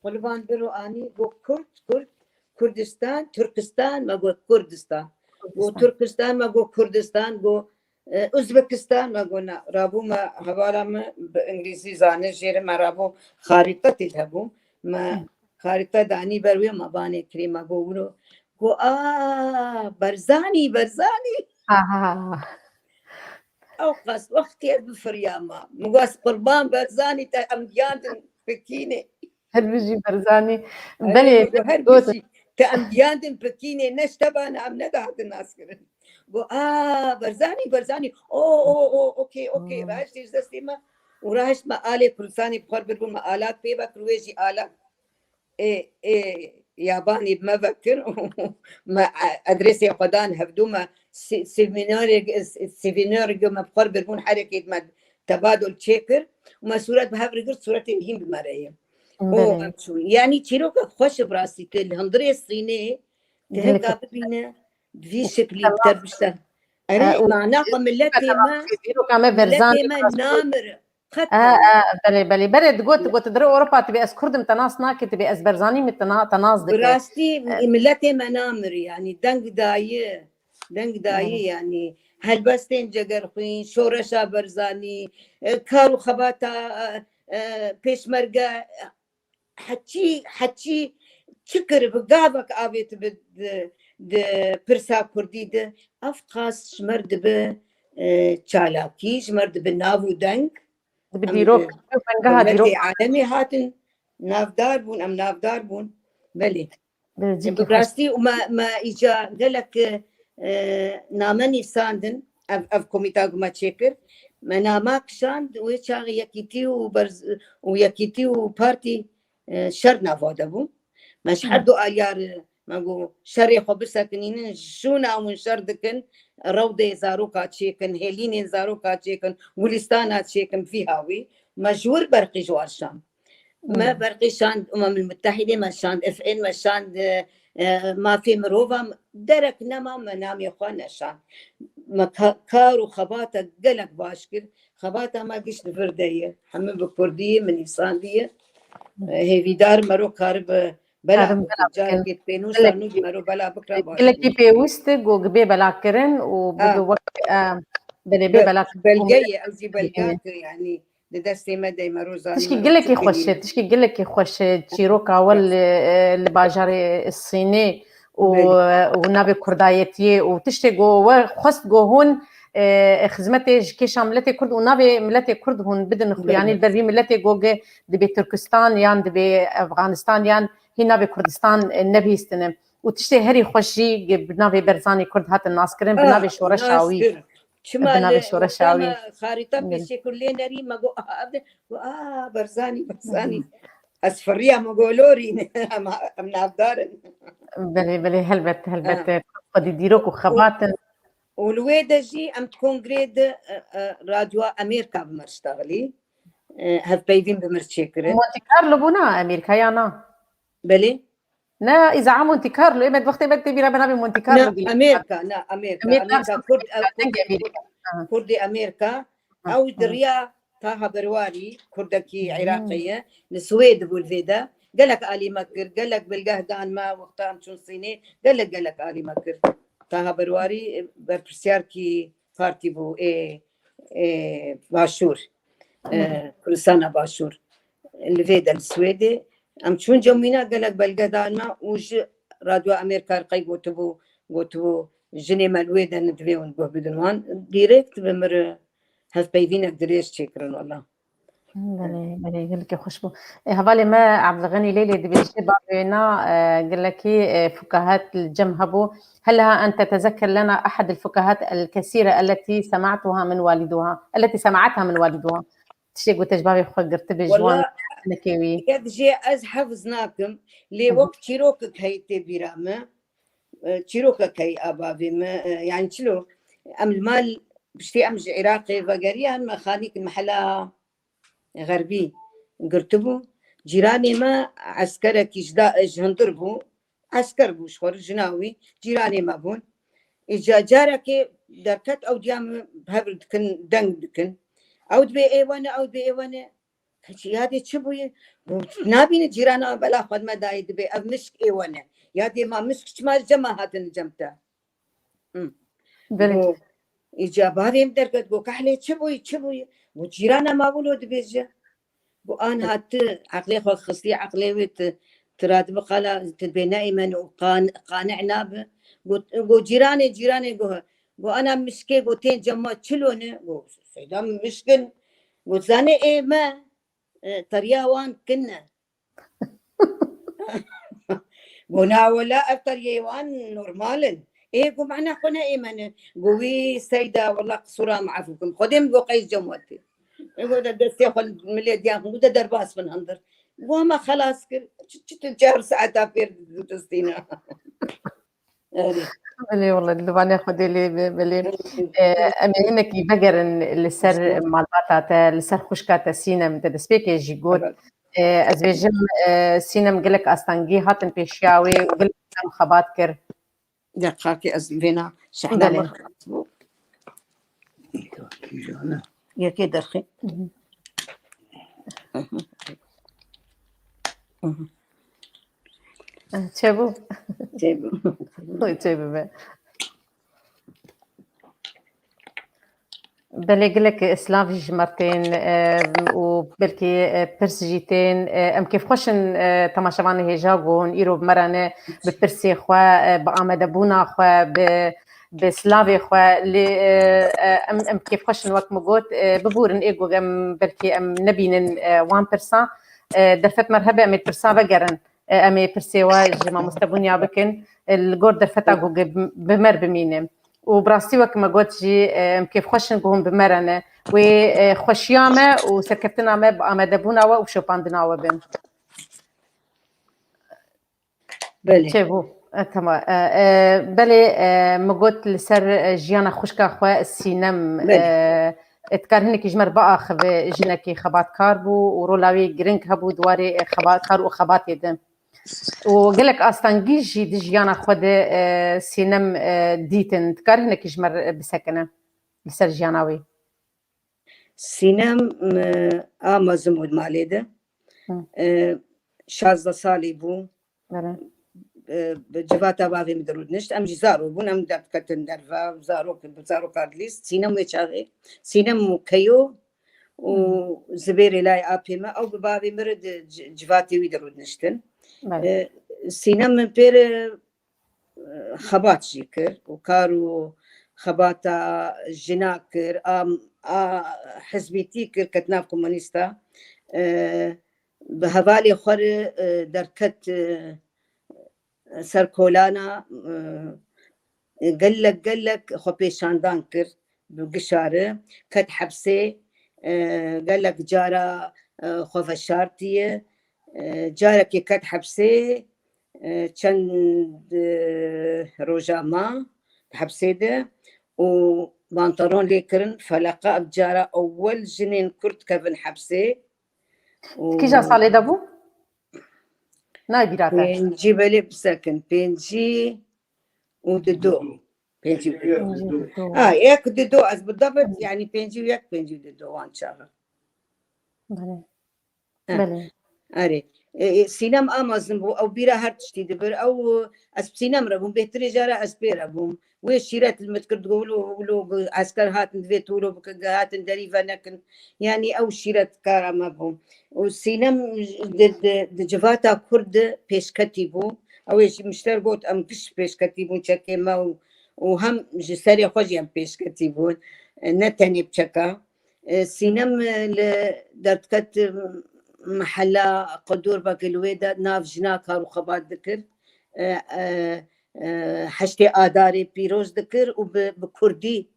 Qulban biro anî, got Kurd, Kurd, Kurdistan, Türkistan, me got Kurdistan. Got Türkistan, me got Kurdistan, got, e, Uzbekistan, me got na. Rabû me, hevala me bi îngilîzî zane jêre, me rabû xarîte tê hebû. Me xarîte danî ber wê, me banê kirî, me got wilo. Got, a, Berzanî, Berzanî. Aha. Ew qas wextê ez bifiriya ma. Min got, Qurban Berzanî, te em giyandin Pekînê. Her bijî Berzanî. Belê, her bijî. Te em giyandin Pekînê, ne ji te bana em nedihatin naskirin. Got, a, Berzanî, Berzanî. O, o, o, okey, okey. Rahiştê ji destê me. Û rahişt me alê Kurdistanê bi xwe birbû, me alak pê vekir, wê jî alak ê, ê, yabanî bi me vekir. Me adresê xwe dan hevdû, me si-, sivînorê, sivînorê me bi xwe birbûn herekê me tebadul çêkir û me sûret bi hev re girt, sûretê hîn bi me re ye. Û em çûn. Yanî çîroka xweş e bi rastî, tu li hundirê Sînê, tu hinga bibîne, bi vî şeklî bi te bişte. Erê, mana xwe miletê me, miletê me namir. Qet. Belê, belê. Berê digot, got, dirê Ewropa, tibê ez Kurd im, te nas nake, tibê ez Berzanî me, te na-, te nas dike. Bi rastî, miletê me namir, yanî deng daye, deng daye, yanî helbestên Cegerxwîn, Şoreşa Berzanî, e, kar û xebata, e, e, Pêşmerge, heçî, heçî çi kiribi, gavek avêt bi di, di pirsa Kurdî de, ev qas ji me re dibi, e, çalakî, ji me re dibi nav û deng. Dibi dîrok, bengeha dîrok. Alemê hatin, navdar bûn, em navdar bûn. Belê. Bi rastî û me, me îca gelek, e, name nîvsandin, ev, ev komîta ku me çêkir. Me nama kişand, wê çaxê Yekîtî û Berz-, û Yekîtî û Partî, e, şer nava de bû. Me ji her du aliya re, me got, şerê xwe bisekinînin, şûna hûn şer dikin, rewdê zaroka çêkin, hêlînên zaroka çêkin, gulîstana çêkin, vî hawî. Me ji wir berqî ji war şand. Me berqî şand Umemil Mutehîdê, me şand F N, me şand, e, e, mafê mirovan, derek nema me namê xwe neşand. Me ka-, kar û xebata gelek baş kir. Xebata me giş li vir de ye. Hemû bi kurdî ye, min nîvsandiye. E, hêvîdar mero karibe bela bikin. Carekê pênûsa nû mero bela bikira baş. Gelekî pêwist e ku bê bela kirin û bibe wek, e, belê bê bela kirin. Belge ye, ew jî belge ye, yanî. Di destê me de me rozanî. Tişkî gelekî xweş e, tişkî gelekî xweş e, çîroka we li, e, li bajarê Sînê û, e, û navê kurdayetiyê û tiştê ku we xwest ku hûn, e, xizmetê ji kêşa miletê Kurd û navê miletê Kurd hûn bidin xuyanî li ber vî miletê ku ge dibê Tirkistan yan dibê Efxanistan yan hî navê Kurdistan, e, nebihîstine. Û tiştê herî xweş jî bi navê Berzanî Kurd hatin naskirin, bi navê şoreşa wî. Çima li wexta me xarîta pêşê kir lê nerî, me got, aha, ev de, got, a, Berzanî, Berzanî. Ez firiya, me got, lorî ne, em, em navdar in. Belê, belê, helbet, helbet. Xwedî dîrok û xebat in. Û li wê de jî em di kongrê de, e, e, Radyoya Amerîka bi me re ştexilî. E, hevpeyvîn bi me re çêkirin. Monte Carlo bûna Amerîka ya na? Belê. Ne, îza a Monte Carlo, ê me di wextê me tê bîra me navê Monte Carlo. Na, Amerîka, na, Amerîka. Amerîka, Kurd, Kurdê Amerîka. Ew di riya Taha Berwarî, Kurdekî Iraqê ye. Li Swêd bû li vê de. Gelek alî me kir, gelek bilgeh dan me, wexta em çûn Sînê, gelek, gelek alî me kir. Taha Berwarî, e, berpirsiyarkî partî bû, ê, ê, Başûr, e, Kurdistana Başûr. Li vê de li Swêdê. Em çûn cemîna gelek belge dan me û ji Radyo Amerîka qey gotibû, gotibû, jinê me li wê de ne, divê hûn guh bidin wan. Dirêkt bi mir hevpeyvînek dirêj çêkirin wela. Belê, belê, gelekî xweş bû. E, hevalê me Abdulganî Leylê dibêje, bavê na, e, gelekî, e, fukahet li cem hebû. هل أنت تتذكر لنا أحد الفكاهات الكثيرة التي سمعتها من والدها، التي سمعتها من والدها؟ Tiştê ku te ji bavê xwe girtibê ji wan nekê wî. Yek jê ez hefz nakim, lê wek çîrokek heye tê bîra me. e, çîrokek heye a bavê me, e, yani çilo, em li mal piştî em ji Iraqê vegeriyan me xanîk mehela Xerbî girtibû. Cîranê me eskerekî ji da-, ji hundir bû. Esker bû ji xwe re, jina wî, cîranê me bûn. Îca carekê derket ew diya min bi hev dikin, deng dikin. Ew dibê ê we ne, ew dibê ê we ne. Keçî yadê çi bûye? Nabîne cîrana bela xwe me dayê dibê ev mişk ê we ne. Yadê ma mişk çima cema hatin cem te? Hı. Belê. Go, îca bavê min derket, go, "Kahlê çi bûyî, çi bûyî?" Go, "Cîrana ma wilo dibêje." Go, "Anha tu eqlê xwe xistî, eqlê wê tu, tu radibi qala, tu bê neîmen û qan-, qane nabe." Go, go, "Cîranê, cîranê," go, go, "Ana mişkê," go, "tên cema çilo ne?" Go, "Seyda mişkin." Go, "Zanê ê me, e, teriya wan kin e." Go, "Na wela ev teriyê wan normal in." Ê, go, "Mehna xwe ne ê me ne." Go, "Wî Seyda, wela qisûra me efû kim. Xwedê min go qey cem wetê." Ê, go, "De destê xwe milê diyan xwe, go de derbas bin hundir." Go, "Ma xelas kir. Çi, çi tu çar saeta pêr distîna?" Erê. Belê, wela, li vanê Xwedê lê be, belê. Erê. E, em ê hinekî vegerin li ser malbata te, li ser xwişka te Sînem, te destpêkê jî got. Evet. E, ez bêjim, e, Sînem gelek astengî hatin pêşiya wê û gelek em xebat kir. Deqaqê ez vêna şehna Belê. Yekê derxî. Hı hı. Hı hı. Çêbû. Çêbû. Çêbû be. Belê gelek silav jî ji me re tên, e, û belkî, e, pirs jî tên. E, em kêfxweş in, e, temaşevanê hêja ku hûn îro bi me re ne, bi pirsê xwe, e, bi amadebûna xwe, bi, bi silavê xwe. Lê, e, e, em, em kêfxweş in wek min got, e, bibûrin ê ku em belkî em nebînin, e, wan pirsan. E, derfet me re hebe em ê pirsan vegerin. E, em ê pirsê we ji mamoste Bunya bikin. E, li gor derfeta ku bi me re bimîne. Û bi rastî wek me got jî, e, em kêfxweş in ku hûn bi me re ne. Wê, e, xweşiya me û serkeftina me bi amadebûna we û şopandina we bin. Belê. Çêbû. E, tamam. E, e, belê, e, min got li ser, e, jiyana xwişka xwe Sînem, Belê. e, e, dikar hinekî ji me re biaxive, jinekî xebatkar bû û rola wî giring hebû di warê, e, xebatkar û xebatê de. Û gelek astengî jî di jiyana xwe de, e, Sînem, e, dîtin. Dikar hinekî ji me re bisekine li ser jiyana wî? Sînem, e, a mezin bû di malê de. Hı. E, şazdeh salî bû. Belê. E, bi civata bavê min dirûdnişt. Em jî zarok bûn, em derdiketin derve, zarok, bi zaroka dilîst. Sînem wê çaxê, Sînem û Keyo û Hı. Zibêrê layê apê me, ew bi bavê min re di ci-, civatê wî dirûdniştin. Belê. E, Sînem min pê re, e, xebat jî kir û kar û xebata jina kir, a, a hizbîtî kir, ket nav komunîsta. E, bi hevalê xwe re, e, derket, e, ser kolana, e, gelek, gelek xwepêşandan kir, bi gişa re ket hepsê, e, gelek cara, e, xwe veşartiye, e, carekê ket hepsê, e, çend, e, roja ma hepsê de û pantalon lê kirin, feleqa ev cara ewel jinên Kurd kevin hepsê. Û Kîja salê de bû? Nayê bîra te. Pêncî belê bisekin. Pêncî û dido. Pêncî û dido. Pêncî û dido. Ha, yek dido ez bidabet, yani pêncî û yek, pêncî û dido wan çaxi. Belê. Ha. Belê. Erê. E, e, Sînem amazin bû, ew bîra her tiştî dibir. Ew, e, ez bi Sînem re bûm, bêhtirê jara ez pê re bûm. Wê şîret li min dikir, digot, wilo, wilo, esker hatin divê tu wilo bikin, hatin derî venekin. Yanî ew şîretkara me bû. Û Sînem di, di, di civata Kurd de pêşketî bû. Ew ê jî mişter got, em giş pêşketî bûn çekê me û, û hem ji serê xwe jî em pêşketî bûn. Ne tenê bi çeka. E, Sînem, e, li derdiket, e, mehela Qedûrbekê li wê de nav jina kar û xebat dikir. E, e, e, heştê Adarê pîroz dikir û bi, bi kurdî,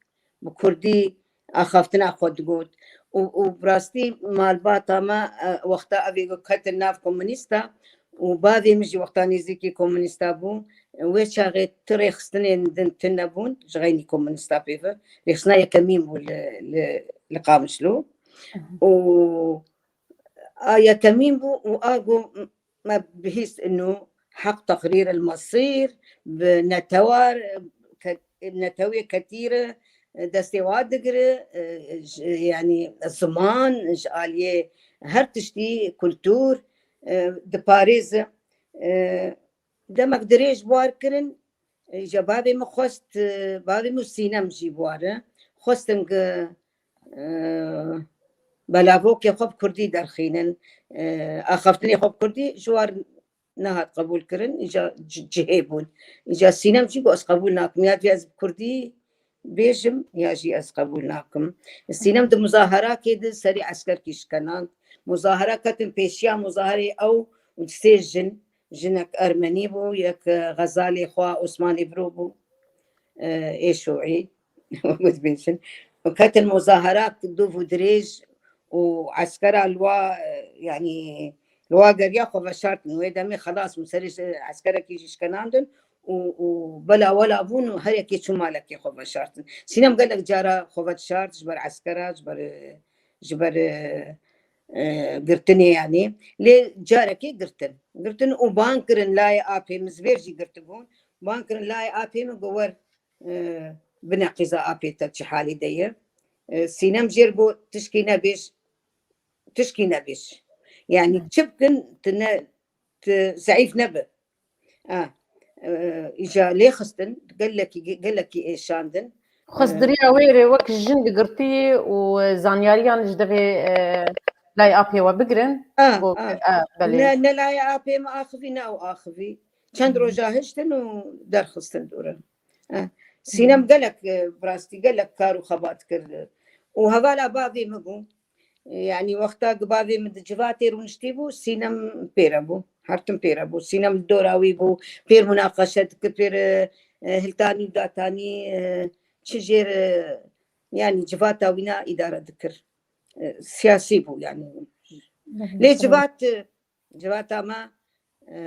bi kurdî axaftina xwe digot. Û, û bi rastî malbata me, e, wexta ev ê ketin nav komunîsta û bavê min jî wexta nêzîkî komunîsta bû, Wê çaxê tu rêxistinên din tune bûn, ji xeynî komûnista pê ve. Rêxistina yekemîn bû li, li, li Qamişlo. Û a yekemîn bû û a got, me bihîst inu heq teqrîr el mesîr, bi netewa, ke-, netewê ketî re destê wa digire, e, ji, yanî ziman, ji aliyê her tiştî, kultur, e, diparêze. E, demek dirêj bi war kirin, e, îca bavê min xwest, e, bavê min û Sînem jî bi war e. Xwestin ku, e, belavokê xwe bi kurdî derxînin, e, axaftinê xwe bi kurdî ji war nehat qebûl kirin, îca ci-, cihê bûn. Îca Sînem jî got, ez qebûl nakim. Ya jî ez bi kurdî bêjim, ya jî ez qebûl nakim. Sînem di muzaherakê de serî eskerkî şikenand. Muzahera ketin pêşiya muzaherê ew û sê jin, jinek ermenî bû, yek, e, xezalê xwe Osman Îbro bû, e, ê Şûî, wek dibêjin. Û ketin muzaherak dûv û dirêj û eskera li wa, e, yanî li wa geriya xwe veşartin. Wê demê xelas bûn, serê ji eskerekî jî şikenandin û, û bela wela bûn û her yekê çû malekê xwe veşartin. Sînem gelek cara xwe vedişart ji ber eskera, ji ber, e, ji ber, e, e, girtinê yanî. Lê carekê girtin. Girtin û ban kirin layê apê min, ji vêr jî girtibûn. Ban kirin layê apê min, got, wer, e, bineqîza apê te çi halî de ye. E, Sînem jêr got, tişkî nebêj, tişkî nebêj. Yanî çi bikin, tu ne, tu zeîf nebe. A, e, îca lê xistin, gelekî, gelekî êşandin. Xwest diriya wê rê wek jin digirtî û zanyariyan ji devê, e, lay apê we bigirin. A, Got, a. e, belê. Ne, ne layê apê me axivî, ne ew axivî. Çend Hı. roja hiştin û derxistin dûr in. E, Sînem gelek, e, bi rastî gelek kar û xebat kir. Û hevala bavê min bû. Yanî wexta ku bavê min di civatê rûniştî bû, Sînem pêre bû. Her tim pêre bû. Sînem li dora wî bû. Pêr munaqeşe dikir, pêr, e, e, hiltanî û datanî, e, çi jêr, e, yanî civata wîna îdare dikir. E, siyasî bû yanî. Belê, Lê belê. civat, e, Civata me, e,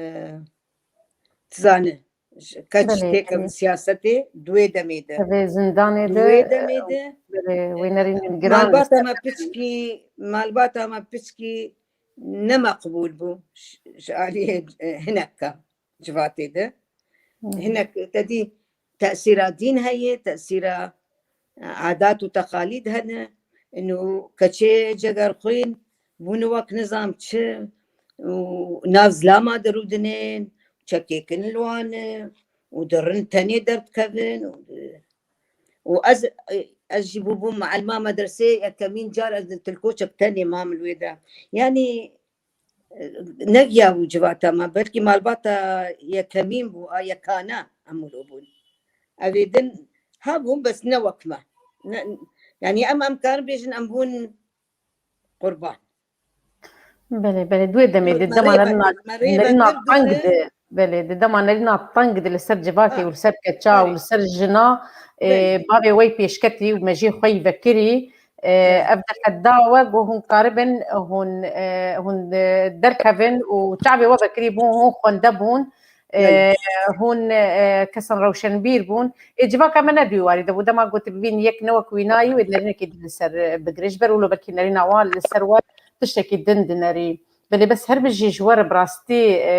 tizane, ji keç Belê, têkevin belê. siyasetê, di wê demê de. Di wê zindanê Di de, wê demê de, belê, wê nerînên giran li malbata ser me piçkî, malbata me piçkî ne meqbûl bû ji, ji aliyê, e, hineka civatê de. Hı. Hinek te dî tesîra dîn heye, tesîra, e, adat û teqalîd hene. Ino keçê cegerxwîn bûne wek nizam çi û nav zilama dirûdinên, çekêkin li wan e û di rind tenê derdikevin û, û ez, ez jî bûbûm muelima medresê, yekemîn car ez di tilkoçek tenê mam li wê de. Yanî negiya bû civata me, belkî malbata yekemîn bû, a yekana em wilo bûn. Evê din hebûn, bes ne wek me. Ne, yanî em, em karin bêjin em bûn qurban. Belê, belê, di wê demê de, dema nerîna, nerîna teng de, belê, di dema nerîna teng de li ser civakê û li ser keça û li ser jina, e, bavê we yî pêşketî û me jê xwe yî vekirî, e, ev derfet da we ku hûn karibin, hûn, e, hûn, e, derkevin û çavê we vekirî bûn, hûn xwende bûn, e, hûn, e, kesan rewşenbîr bûn. Ê, civaka me ne di wî warî de bû. Dema ku tu bibîn yek ne wek wî nayî, wê nerînekê din li ser, e, bigire. Ji ber wilo belkî nerîna wan li ser we tiştekî din dinerî. Belê bes her bijî ji we re bi rastî, e,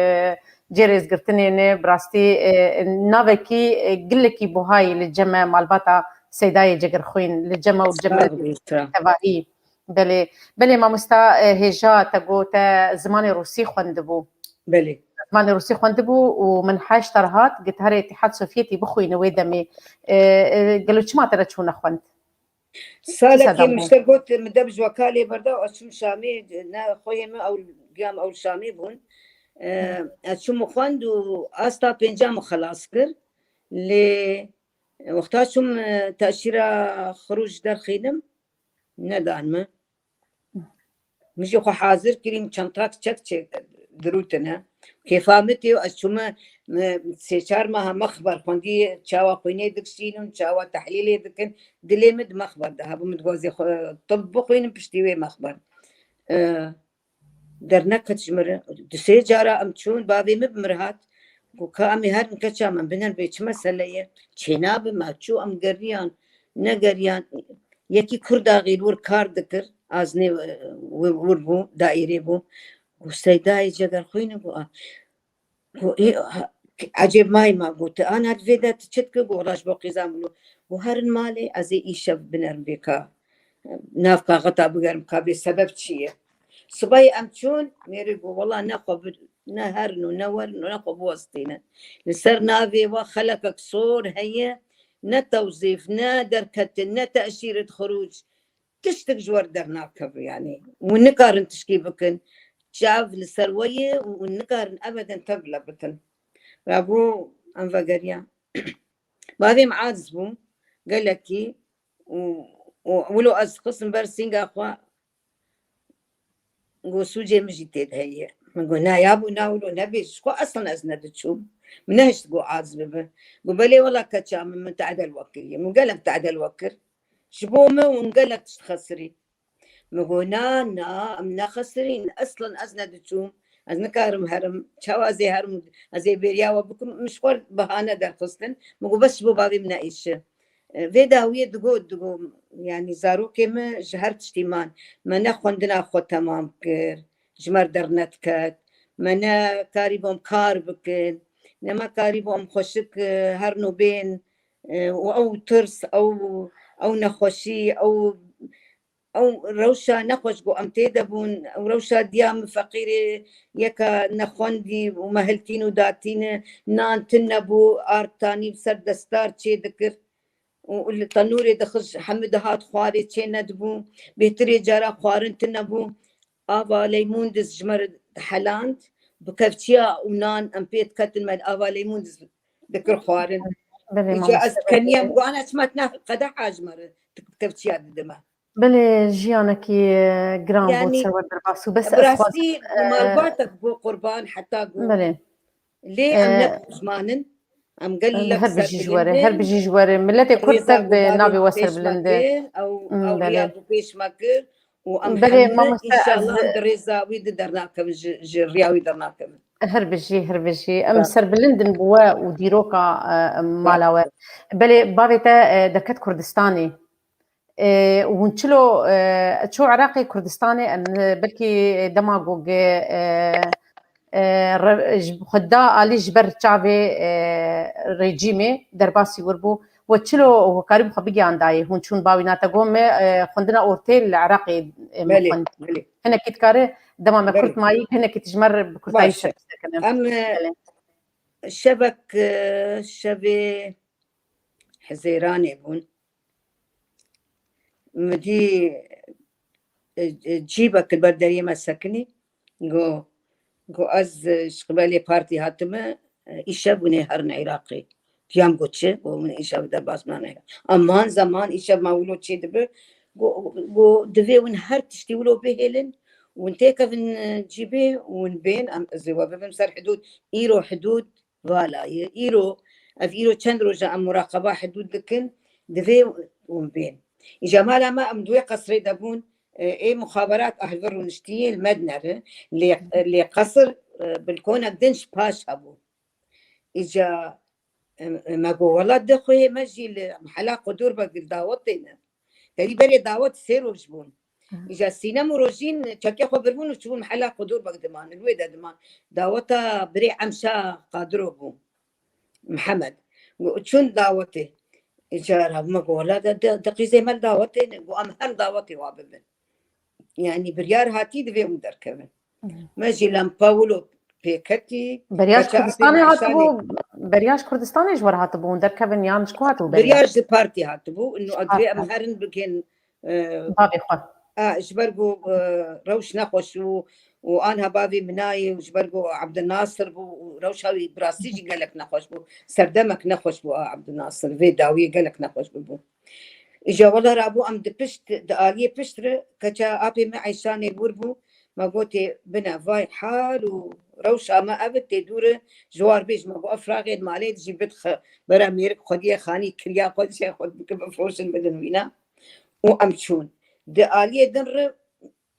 cê rêzgirtinê ne, bi rastî, e, navekî, e, gilekî buha yî li cem me malbata Seydayê Cegerxwîn, li cem me û cem me tevahî. Belê, belê mamosta, e, hêja te got te zimanê rûsî xwendibû. Belê. Zimanê rûsî xwendibû û min heşt re hat, got here Îtîhad Sovyetî bixwîne wê demê. E, e, gelo çima te re çûne xwend? Salekê min ji te got, min de bi ji weka lê berda, ez çûm Şamê, ne xweyê min ew, giya min ew li Şamê bûn. E, ez çûm xwend û asta pênca min xelas kir. Lê wexta çûm, e, teşîra xirûc derxînim, nedan min. Min jî xwe hazir kirîm, çentak çek çek dirûtine. Kêfa min tê, ez çûme, me, sê çar meha mexber xwendî, çawa xwînê dikişînin, çawa tehlîlê dikin, dilê min di mexber de hebû, min dixwazê xwe tib bixwînim piştî wê mexber. E, derneket ji min re. Du sê cara em çûn, bavê min bi min re hat. Ku ka em ê herin keça min biner bê çi mesele ye? Çênabe me çû em geriyan, negeriyan. Yekî Kurdaxî li wir kar dikir, aznê, e, wir, wir bû, daîrê bû. Ku Seydayê Cegerxwînê ku a, ku ê, ha, ecêb mayî ma, ku tu ana di vê de tu çi dikir, ku wela ji bo qîzan bû. Ku herin malê, ez ê îşev binerim vê ka. Nav kaxeta bigerim ka bê sebeb çi ye. Sibayê em çûn, mêrê got, wela ne xwe bi-, ne herin û ne werin û ne xwe biwestînin. Li ser navê we xelekek sor heye, ne tewzîf, ne derketin, ne teşîret xuruc, tiştik ji we dernakeve, yanî. Hûn nikarin tişkî bikin. Çav li ser we ye û hûn nikarin ebeden tevle bikin. Rabû em vegeriyan. Bavê min aciz bû, gelekî, û, û wilo ez xistim ber sînga xwe, got, sûcê min jî tê de heye. Min got, na yabo, na wilo nebêje, ji xwe eslan ez nediçûm. Min nehişt got aciz bibe. Got, belê wela keça min, min tehdel we kiriye. Min gelek tehdel we kir. Ji bo min hûn gelek tişt xesirî. Min got, na, na, em nexesirîn. Eslan ez nediçûm. Ez nikarim herim. Çawa ez ê herim? Ez ê bêriya we bikim. Min ji xwe bahane derxistin. Min got, bes ji bo bavê min neêşe. E, vê dawiyê digot, digot, yanî zarokê min ji her tiştî man. Me ne xwendina xwe temam kir. Ji me re dernediket. Me ne karîbûm kar bikin. Ne me karîbûm xweşik, e, herin û bên, e, û ew tirs, ew, ew nexweşî, ew ew rewşa nexweş ku em tê de bûn, ew rewşa diya min feqîrê yeka nexwendî û me hiltîn û datîne, nan tune bû, ard tanî bi ser destar çê dikir û li tenûrê dixist, hemû dihat xwarê çê nedibû, bêhtirê cara xwarin tune bû. Ava leymûn diz ji me re diheland, bi kevçiya û nan em pê diketin me ava leymûn diz dikir xwarin. Belê, Îca ez mamoste. Keniyam got, ana çima tine qedeha ji me re kevçiya didime. Belê, jiyanekî, e, giran bû, Yanî, ser we derbas û bes bi ez rastî xwazim, e, malbatek bû qurban heta ku. Belê. Lê em, e, ne pişman in. Em gelek her bijî ji we re, her bijî ji we re. Miletê Kurd tev navê we serbilind e. Ew, hmm, ew riya ku pêş me kir û em, belê, hemû mamoste, inşallah em di rêza wî di dernakevin, ji, ji riya wî dernakevin. Her bijî, her bijî. Em serbilind in bi we û dîroka, e, mala we. Belê, bavê te, e, derket Kurdistanê. E, hûn çilo, e, ço Iraqê Kurdistanê, em, e, belkî dema ku ge, e, e, re-, ji xwe da alî ji ber çavê, e, rejîmê derbasî wir bû. We çilo karî bi xwe bigiyandayê? Hûn çûn bawîna te got me, e, xwendina ortê li Iraqê, e, min xwend. Belê, belê. Hinekî dikare dema me kurt mayî, hinekî ji me re bi kurtayî ser qise kene. Em, e, şevek, e, şevê Hizêranê bûn. Min dî, e, e, cîbek li ber deriyê me sekinî. Got, got, ez, e, ji qibelê partî hatime, e, îşev hûn ê herin Iraqê. Diyam got, çi? Got, hûn îşev derbas nane. Aman zaman îşev ma wilo çê dibe. Got, got, divê hûn her tiştî wilo bihêlin. Hûn têkevin, e, cîbê, hûn bên, em, ez ê we bibim ser hidûd. Îro hidûd vala ye. Îro, ev îro çend roj e em muraqeba hidûd dikin, divê hûn bên. Îja mala me em di wê qesrê de bûn, e, ê muxaberat a li vir rûniştiyê li me dinere. Lê, lê qesr, e, bilkonek din ji paş hebû. Îca, e, me got, wela di xwehê me jî li mehela Qudûr Beg li dawetê ne. Tevî berê dawet sê roj bûn. Aha. Îja sînem û rojîn çekê xwe birbûn û çûbûn mehela Qudûr Beg diman. Li wê de diman. Daweta birê Emşa Qadiro bû. Mihemed. Got, çûn dawetê. Îca rabime got, wela de, de, de qîzê me li dawetê ne. Got, em her dawetê wa bibin. Yanî biryar hatî divê hûn derkevin. Hı. Me jî lempa wilo pêketî. Berya ji Kurdistanê hatibû, berya ji Kurdistanê ji we re hatibû hûn derkevin yan ji ku hatibû berya? Berya ji partî hatibû. Ino ez divê em herin bikin, e, bavê xwe. A, ji ber ku, e, rewş nexweş û, û anha bavê min nayê û ji ber ku Abdulnasir bû û rewşa wî bi rastî jî gelek nexweş bû. Serdemek nexweş bû a Abdulnasir. Vê dawiyê gelek nexweş bûbû. Îja wela rabû em di pişt, di aliyê pişt re, keça apê me Eyşanê wir bû, me gotê bine vay hal û rewşa me ev tê dûr e, ji war bêj me got ev fraxê di malê de jî bidixe, bera mêrik xwediyê xanî kiriya xwe dişê xwe bike bifroşin bidin wîna. Û em çûn. Di aliyê din re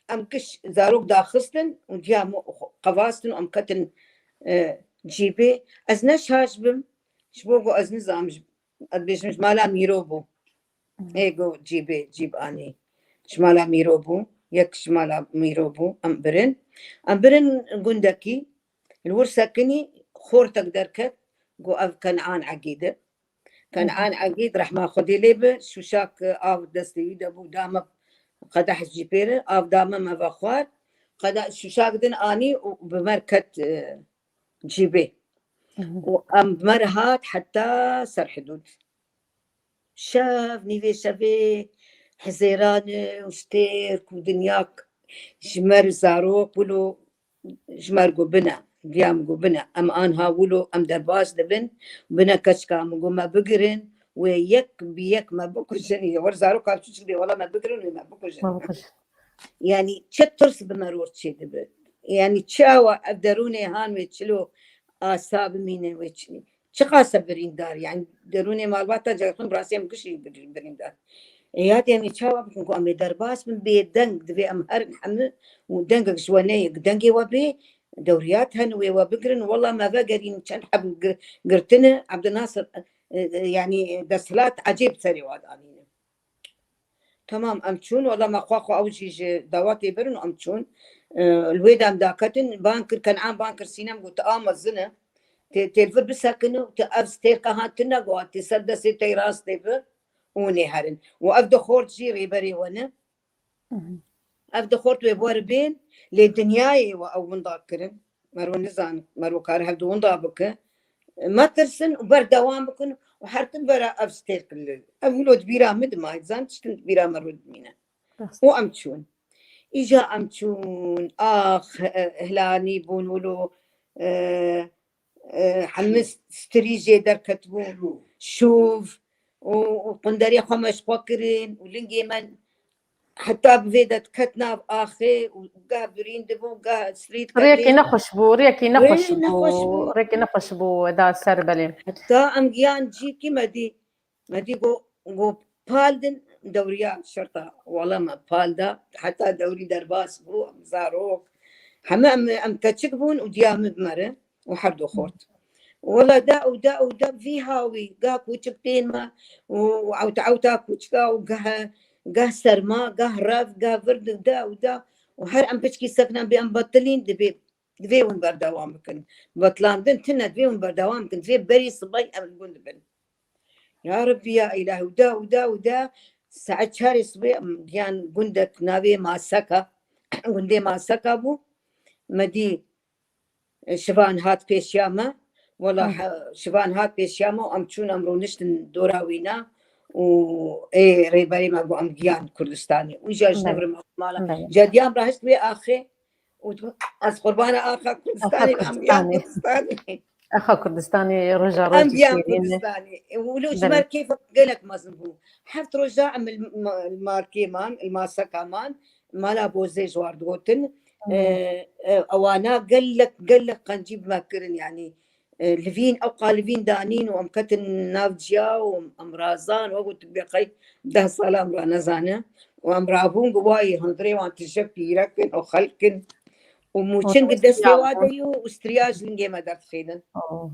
em giş zarok daxistin û diya me qevastin û em ketin, e, Cîbê, ez ne şaş bim, ji bo ku ez nizam, ji, ez dibêjim ji mala Mîro bû. Ê go cîbê, cîb anî. Ji mala Mîro bû, yek ji mala Mîro bû, em birin. Em birin gundekî, li wir sekinî xortek derket, got ev Kenan Egîd e. Kenan Egîd, rehma Xwedê lê bi, şûşak, e, av destê wî de bû, da me qedeh jî pê re, av da me, me vexwar. Qeda-, şûşak din anî û bi mer ket, e, cîbê. Û em bi mer hat heta ser hidûd. Şev, nîvê şevê hizêran û stêrk û dinya ji mer zarok wilo ji mer got bine, viya min got bine. Em anha wilo em derbas dibin, bine keçika min got me bigirin, wê yek bi yek me bikujin, ya wer zaroka çûçik bê, wela me bigirin wê me bikujin. Me bikujin. Yanî çi tirs bi me ror çêdibe. Yanî çawa ev derûnê han wê çilo asa bimîne wê çi-, çiqas e birîndar, yanî derûnê malbata cexin bi rastî em gişî bir-, birîndar. E, ya dê em ê çawa bikin ku em ê derbas bin bê deng, divê em herin hemû û dengek ji we neyê, dengê we bê, dewriyat hene wê we bigirin, wela me vegerîn çend heb gi-, girtine, Ebdilnasir, e, e, yanî desthilat ecêb serê we danîne. Tamam, em çûn, wela me xwe xwe ew jî ji dawetê birin û em çûn. E, li wê de em daketin, ban kir, Kenan ban kir, Sînem got, tu a mezin e. Tê, tê li vir bisekine û tu ev stêrka han tune got, tê ser destê te yê rastê bi û nê herin. Û ev du xort jî rêberê we ne. Ev du xort wê weribên, lê dinyayê we ew winda kirin. Mero nizan, mero kar hevdu winda bike. Metirsin û berdewam bikin û her tim bera ev stêrk li. Ev wilo di bîra min dima, zan tiştin di bîra mero dimîne. Rast. Û em çûn. Îja em çûn, ax, e, hilanî bûn wilo, e, e, hemî strî jê derketibû, şûv û, û qunderê xwe me ji xwe kirin û lingê me heta bi vê de diket nav axê û geh birîn dibû, geh strî diketê. Rêkê nexweş bû, rêkê nexweş bû, rêkê nexweş bû, da ser belê. Heta em giyan cîkî me dî, me dî got, got pal din dewriya şerta, wala me pal da, heta dewrî derbas bû, em zarok, heme em, em keçik bûn û diya min bi me re û her du xort. Wela da û da û da vî hawî, gah kûçik tên me û ewta ewta kûçika û gah, gah serma, gah rev, gah vird û da û da û her em piçkî sekine bê em betilîn, dibê, divê hûn berdewam bikin. Betilandin tune, divê hûn berdewam bikin. Divê berî sibay em li gund bin. Ya Rebbî ya Îlahî, û da û da û da saet çarê sibê em giyan gundek navê Maseka, gundê Maseka bû. Me dî, e, şivan hat pêşiya me. Wela, he, şivan hat pêşiya me û em çûn, em rûniştin dora wîna û ê rêberê me got em giyan Kurdistanê. Û îja ji Belê. Nivrim mala. Belê. Îja diya em rahişt wê axê û digot, ez qurbana axa Kurdistanê, em giyan Kurdistanê. Kurdistanê. Axa Kurdistanê roja Em rojî giyan şêrîn e. Kurdistanê. E, wilo ji Belê. Mer kêfa gelek mezin bû. Heft roja em li ma-, li markê man, li maseka man, mala Bozê ji war digotin. Hmm. E, e, ewana gelek, gelek qencî bi me kirin, yanî, e, livîn, ew qalivîn danîn û em ketin nav ciya û em razan, wek got bê qey deh sala em ra nezane. Û em rabûn, got, wayî, hundirê wan tije pîrek in û xelk in. Û mûçin Hûn gi destê westiya wa bûn. De yo û striya ji lingê me derdixînin. Oh.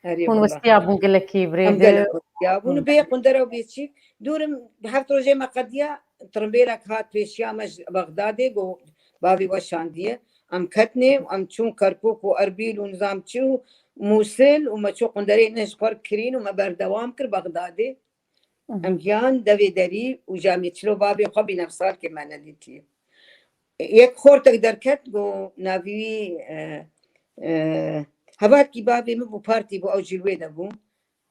Erê Hûn wela. Westiya bûn gelekî Em birêdir. Gelek westiya bûn. Hûn Bê qundera û bê çîk. Dûrim heft rojê me qediya, tirimbêlek hat pêşiya me ji Bexdadê, got, bavê we şandiye. Em ketnê û em çûn Kerkûk û Erbîl û nizam çi û Mûsil û me çû qunderê ne ji xwe kirîn û me berdewam kir Bexdadê. Mhm. Em giyan devê derî û camê çilo bavê xwe bî nefsalkê me nedîtî. Yek xortek derket, got navî wî, e, e, hevalkî bavê min bû, partî bû, ew jî li wê de bû.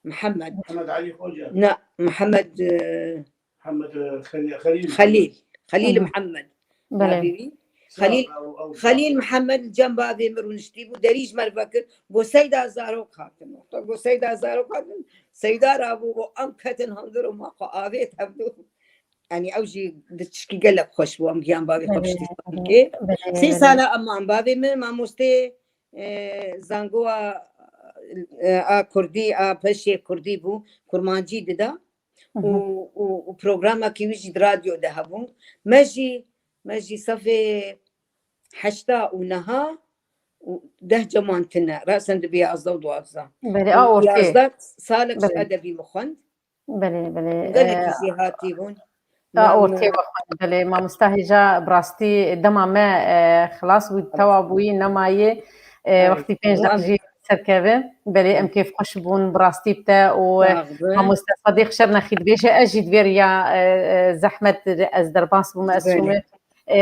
Mihemed. Mihemed Elî Xoca. Na, Mihemed, e, Mihemed, e, Xelî-, Xelîl. Xelîl. Xelîl Hı hı. Mihemed. Belê. Navê wî. Sağ Xelîl, ol, ol, Xelîl sağ ol. Mihemed li cem bavê min rûniştî bû, derî ji me re vekir. Got Seyda zarok hatin. Got Seyda zarok hatin. Seyda rabû, got em ketin hundir û ma xwe avêt hevdû. Yanî ew jî di tişkî gelek xweş bû, em giyan bavê xwe Belê, piştî belê, xwe. Belê, Sê belê. Sala em man bavê min mamostê, e, zangowa, e, a kurdî, a peşê kurdî bû, kurmancî dida. Hı hı. Û, û, û programekî wî jî di radyo de hebû. Me jî, me jî sefê heşta û neha, û deh ceman tine. Resen dibe yazda û duazda. Belê, a ortê. Yazda salek ji Belê. edebî min xwend. Belê, belê. Gelekî e, jêhatî bûn. A Ma- ortê ma- we xwend. Belê, mamosta hêja bi rastî dema me e, xilas bû, tewa bûyî, nemayê. E, Ay, wextî pênc wan- deq jî serkeve. Belê, em kêfxweş bûn, bi rastî bi te û e, Sax be. mamoste Sadiq Şernexî dibêje, ez jî di vê riya e, e, zehmet ez derbas bûme, ez Belê. çûme. E,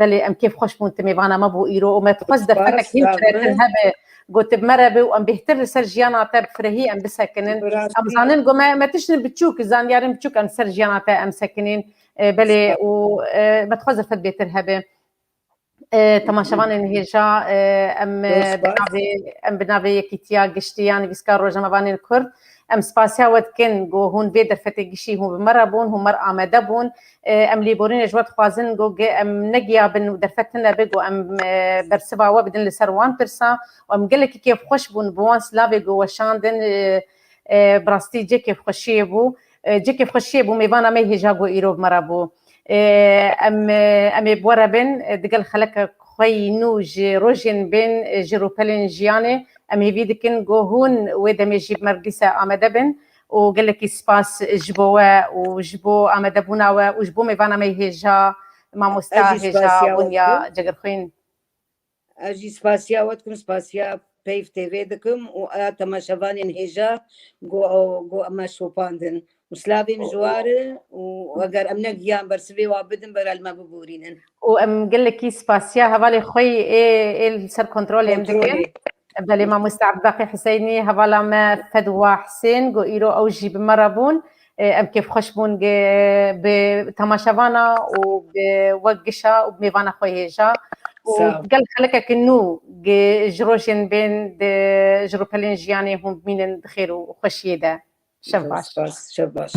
belê, em kêfxweş bûn, tu mêvana me bû îro û me dixwest Spas, derfetek hîn sax firehtir be. hebe, ku tu bi me re be û em bêhtir li ser jiyana te bi firehî em bisekinin. Bi rastî. Em zanin ku me, me tiştin biçûk, zanyarên biçûk em ser jiyana te em sekinin. E, belê, Spas. û e, me dixwest derfet bêhtir hebe. E, temaşevanên hêja, e, em, e, Zor bi spas. navê, em bi navê Yekîtiya Giştî ya Nivîskar Rojnamevanên Kurd, em spasiya we dikin ku hûn vê derfetê gişî hûn bi me re bûn, hûn me re amade bûn. E, em lêborînê ji we dixwazin ku ge-, em negiyabin û derfet tune be ku em, e, bersiva we bidin li ser wan pirsa û em gelekî kêfxweş bûn bi wan silavê ku weşandin, e, e, bi rastî cê kêfxweşiyê bû. E, cê kêfxweşiyê bû mêvana me hêja ku îro bi me re bû. E, em, e, em ê bi we re bin, e, digel xeleke xwe yî nû ji rojên bên, e, ji rûpelên jiyanê. Em hêvî dikin ku hûn wê demê jî bi me re dîse amade bin û gelekî spas ji bo we û ji bo amadebûna we û ji bo mêvana me hêja, mamosta Ez jî hêja spasiya we Wonya dikim. Cegirxwîn. Ez jî spasiya we dikim, spasiya Peyv T V dikim û a temaşevanên hêja ku, ku me şopandin. Û silavê min ji war e û eger em negiyan bersivê wa bidin, bera li me biborînin. Û em gelekî spasiya hevalê xwe yî ê, ê li ser kontrolê em dikin. Kontrolê. Belê, mamoste Ebdulbaqî Huseynî, hevala me Fedwa Husên, ku îro ew jî bi me re bûn. E, em kêfxweş bûn ge-, bi temaşevana û bi we gişa û bi mêvana xwe hêja. Û Sağ ol. Gel xelekeke nû ge-, ji rojên bên di, ji rûpelên jiyanê hûn bimînin di xêr û xweşiyê de. Şev baş. Spas, şev baş.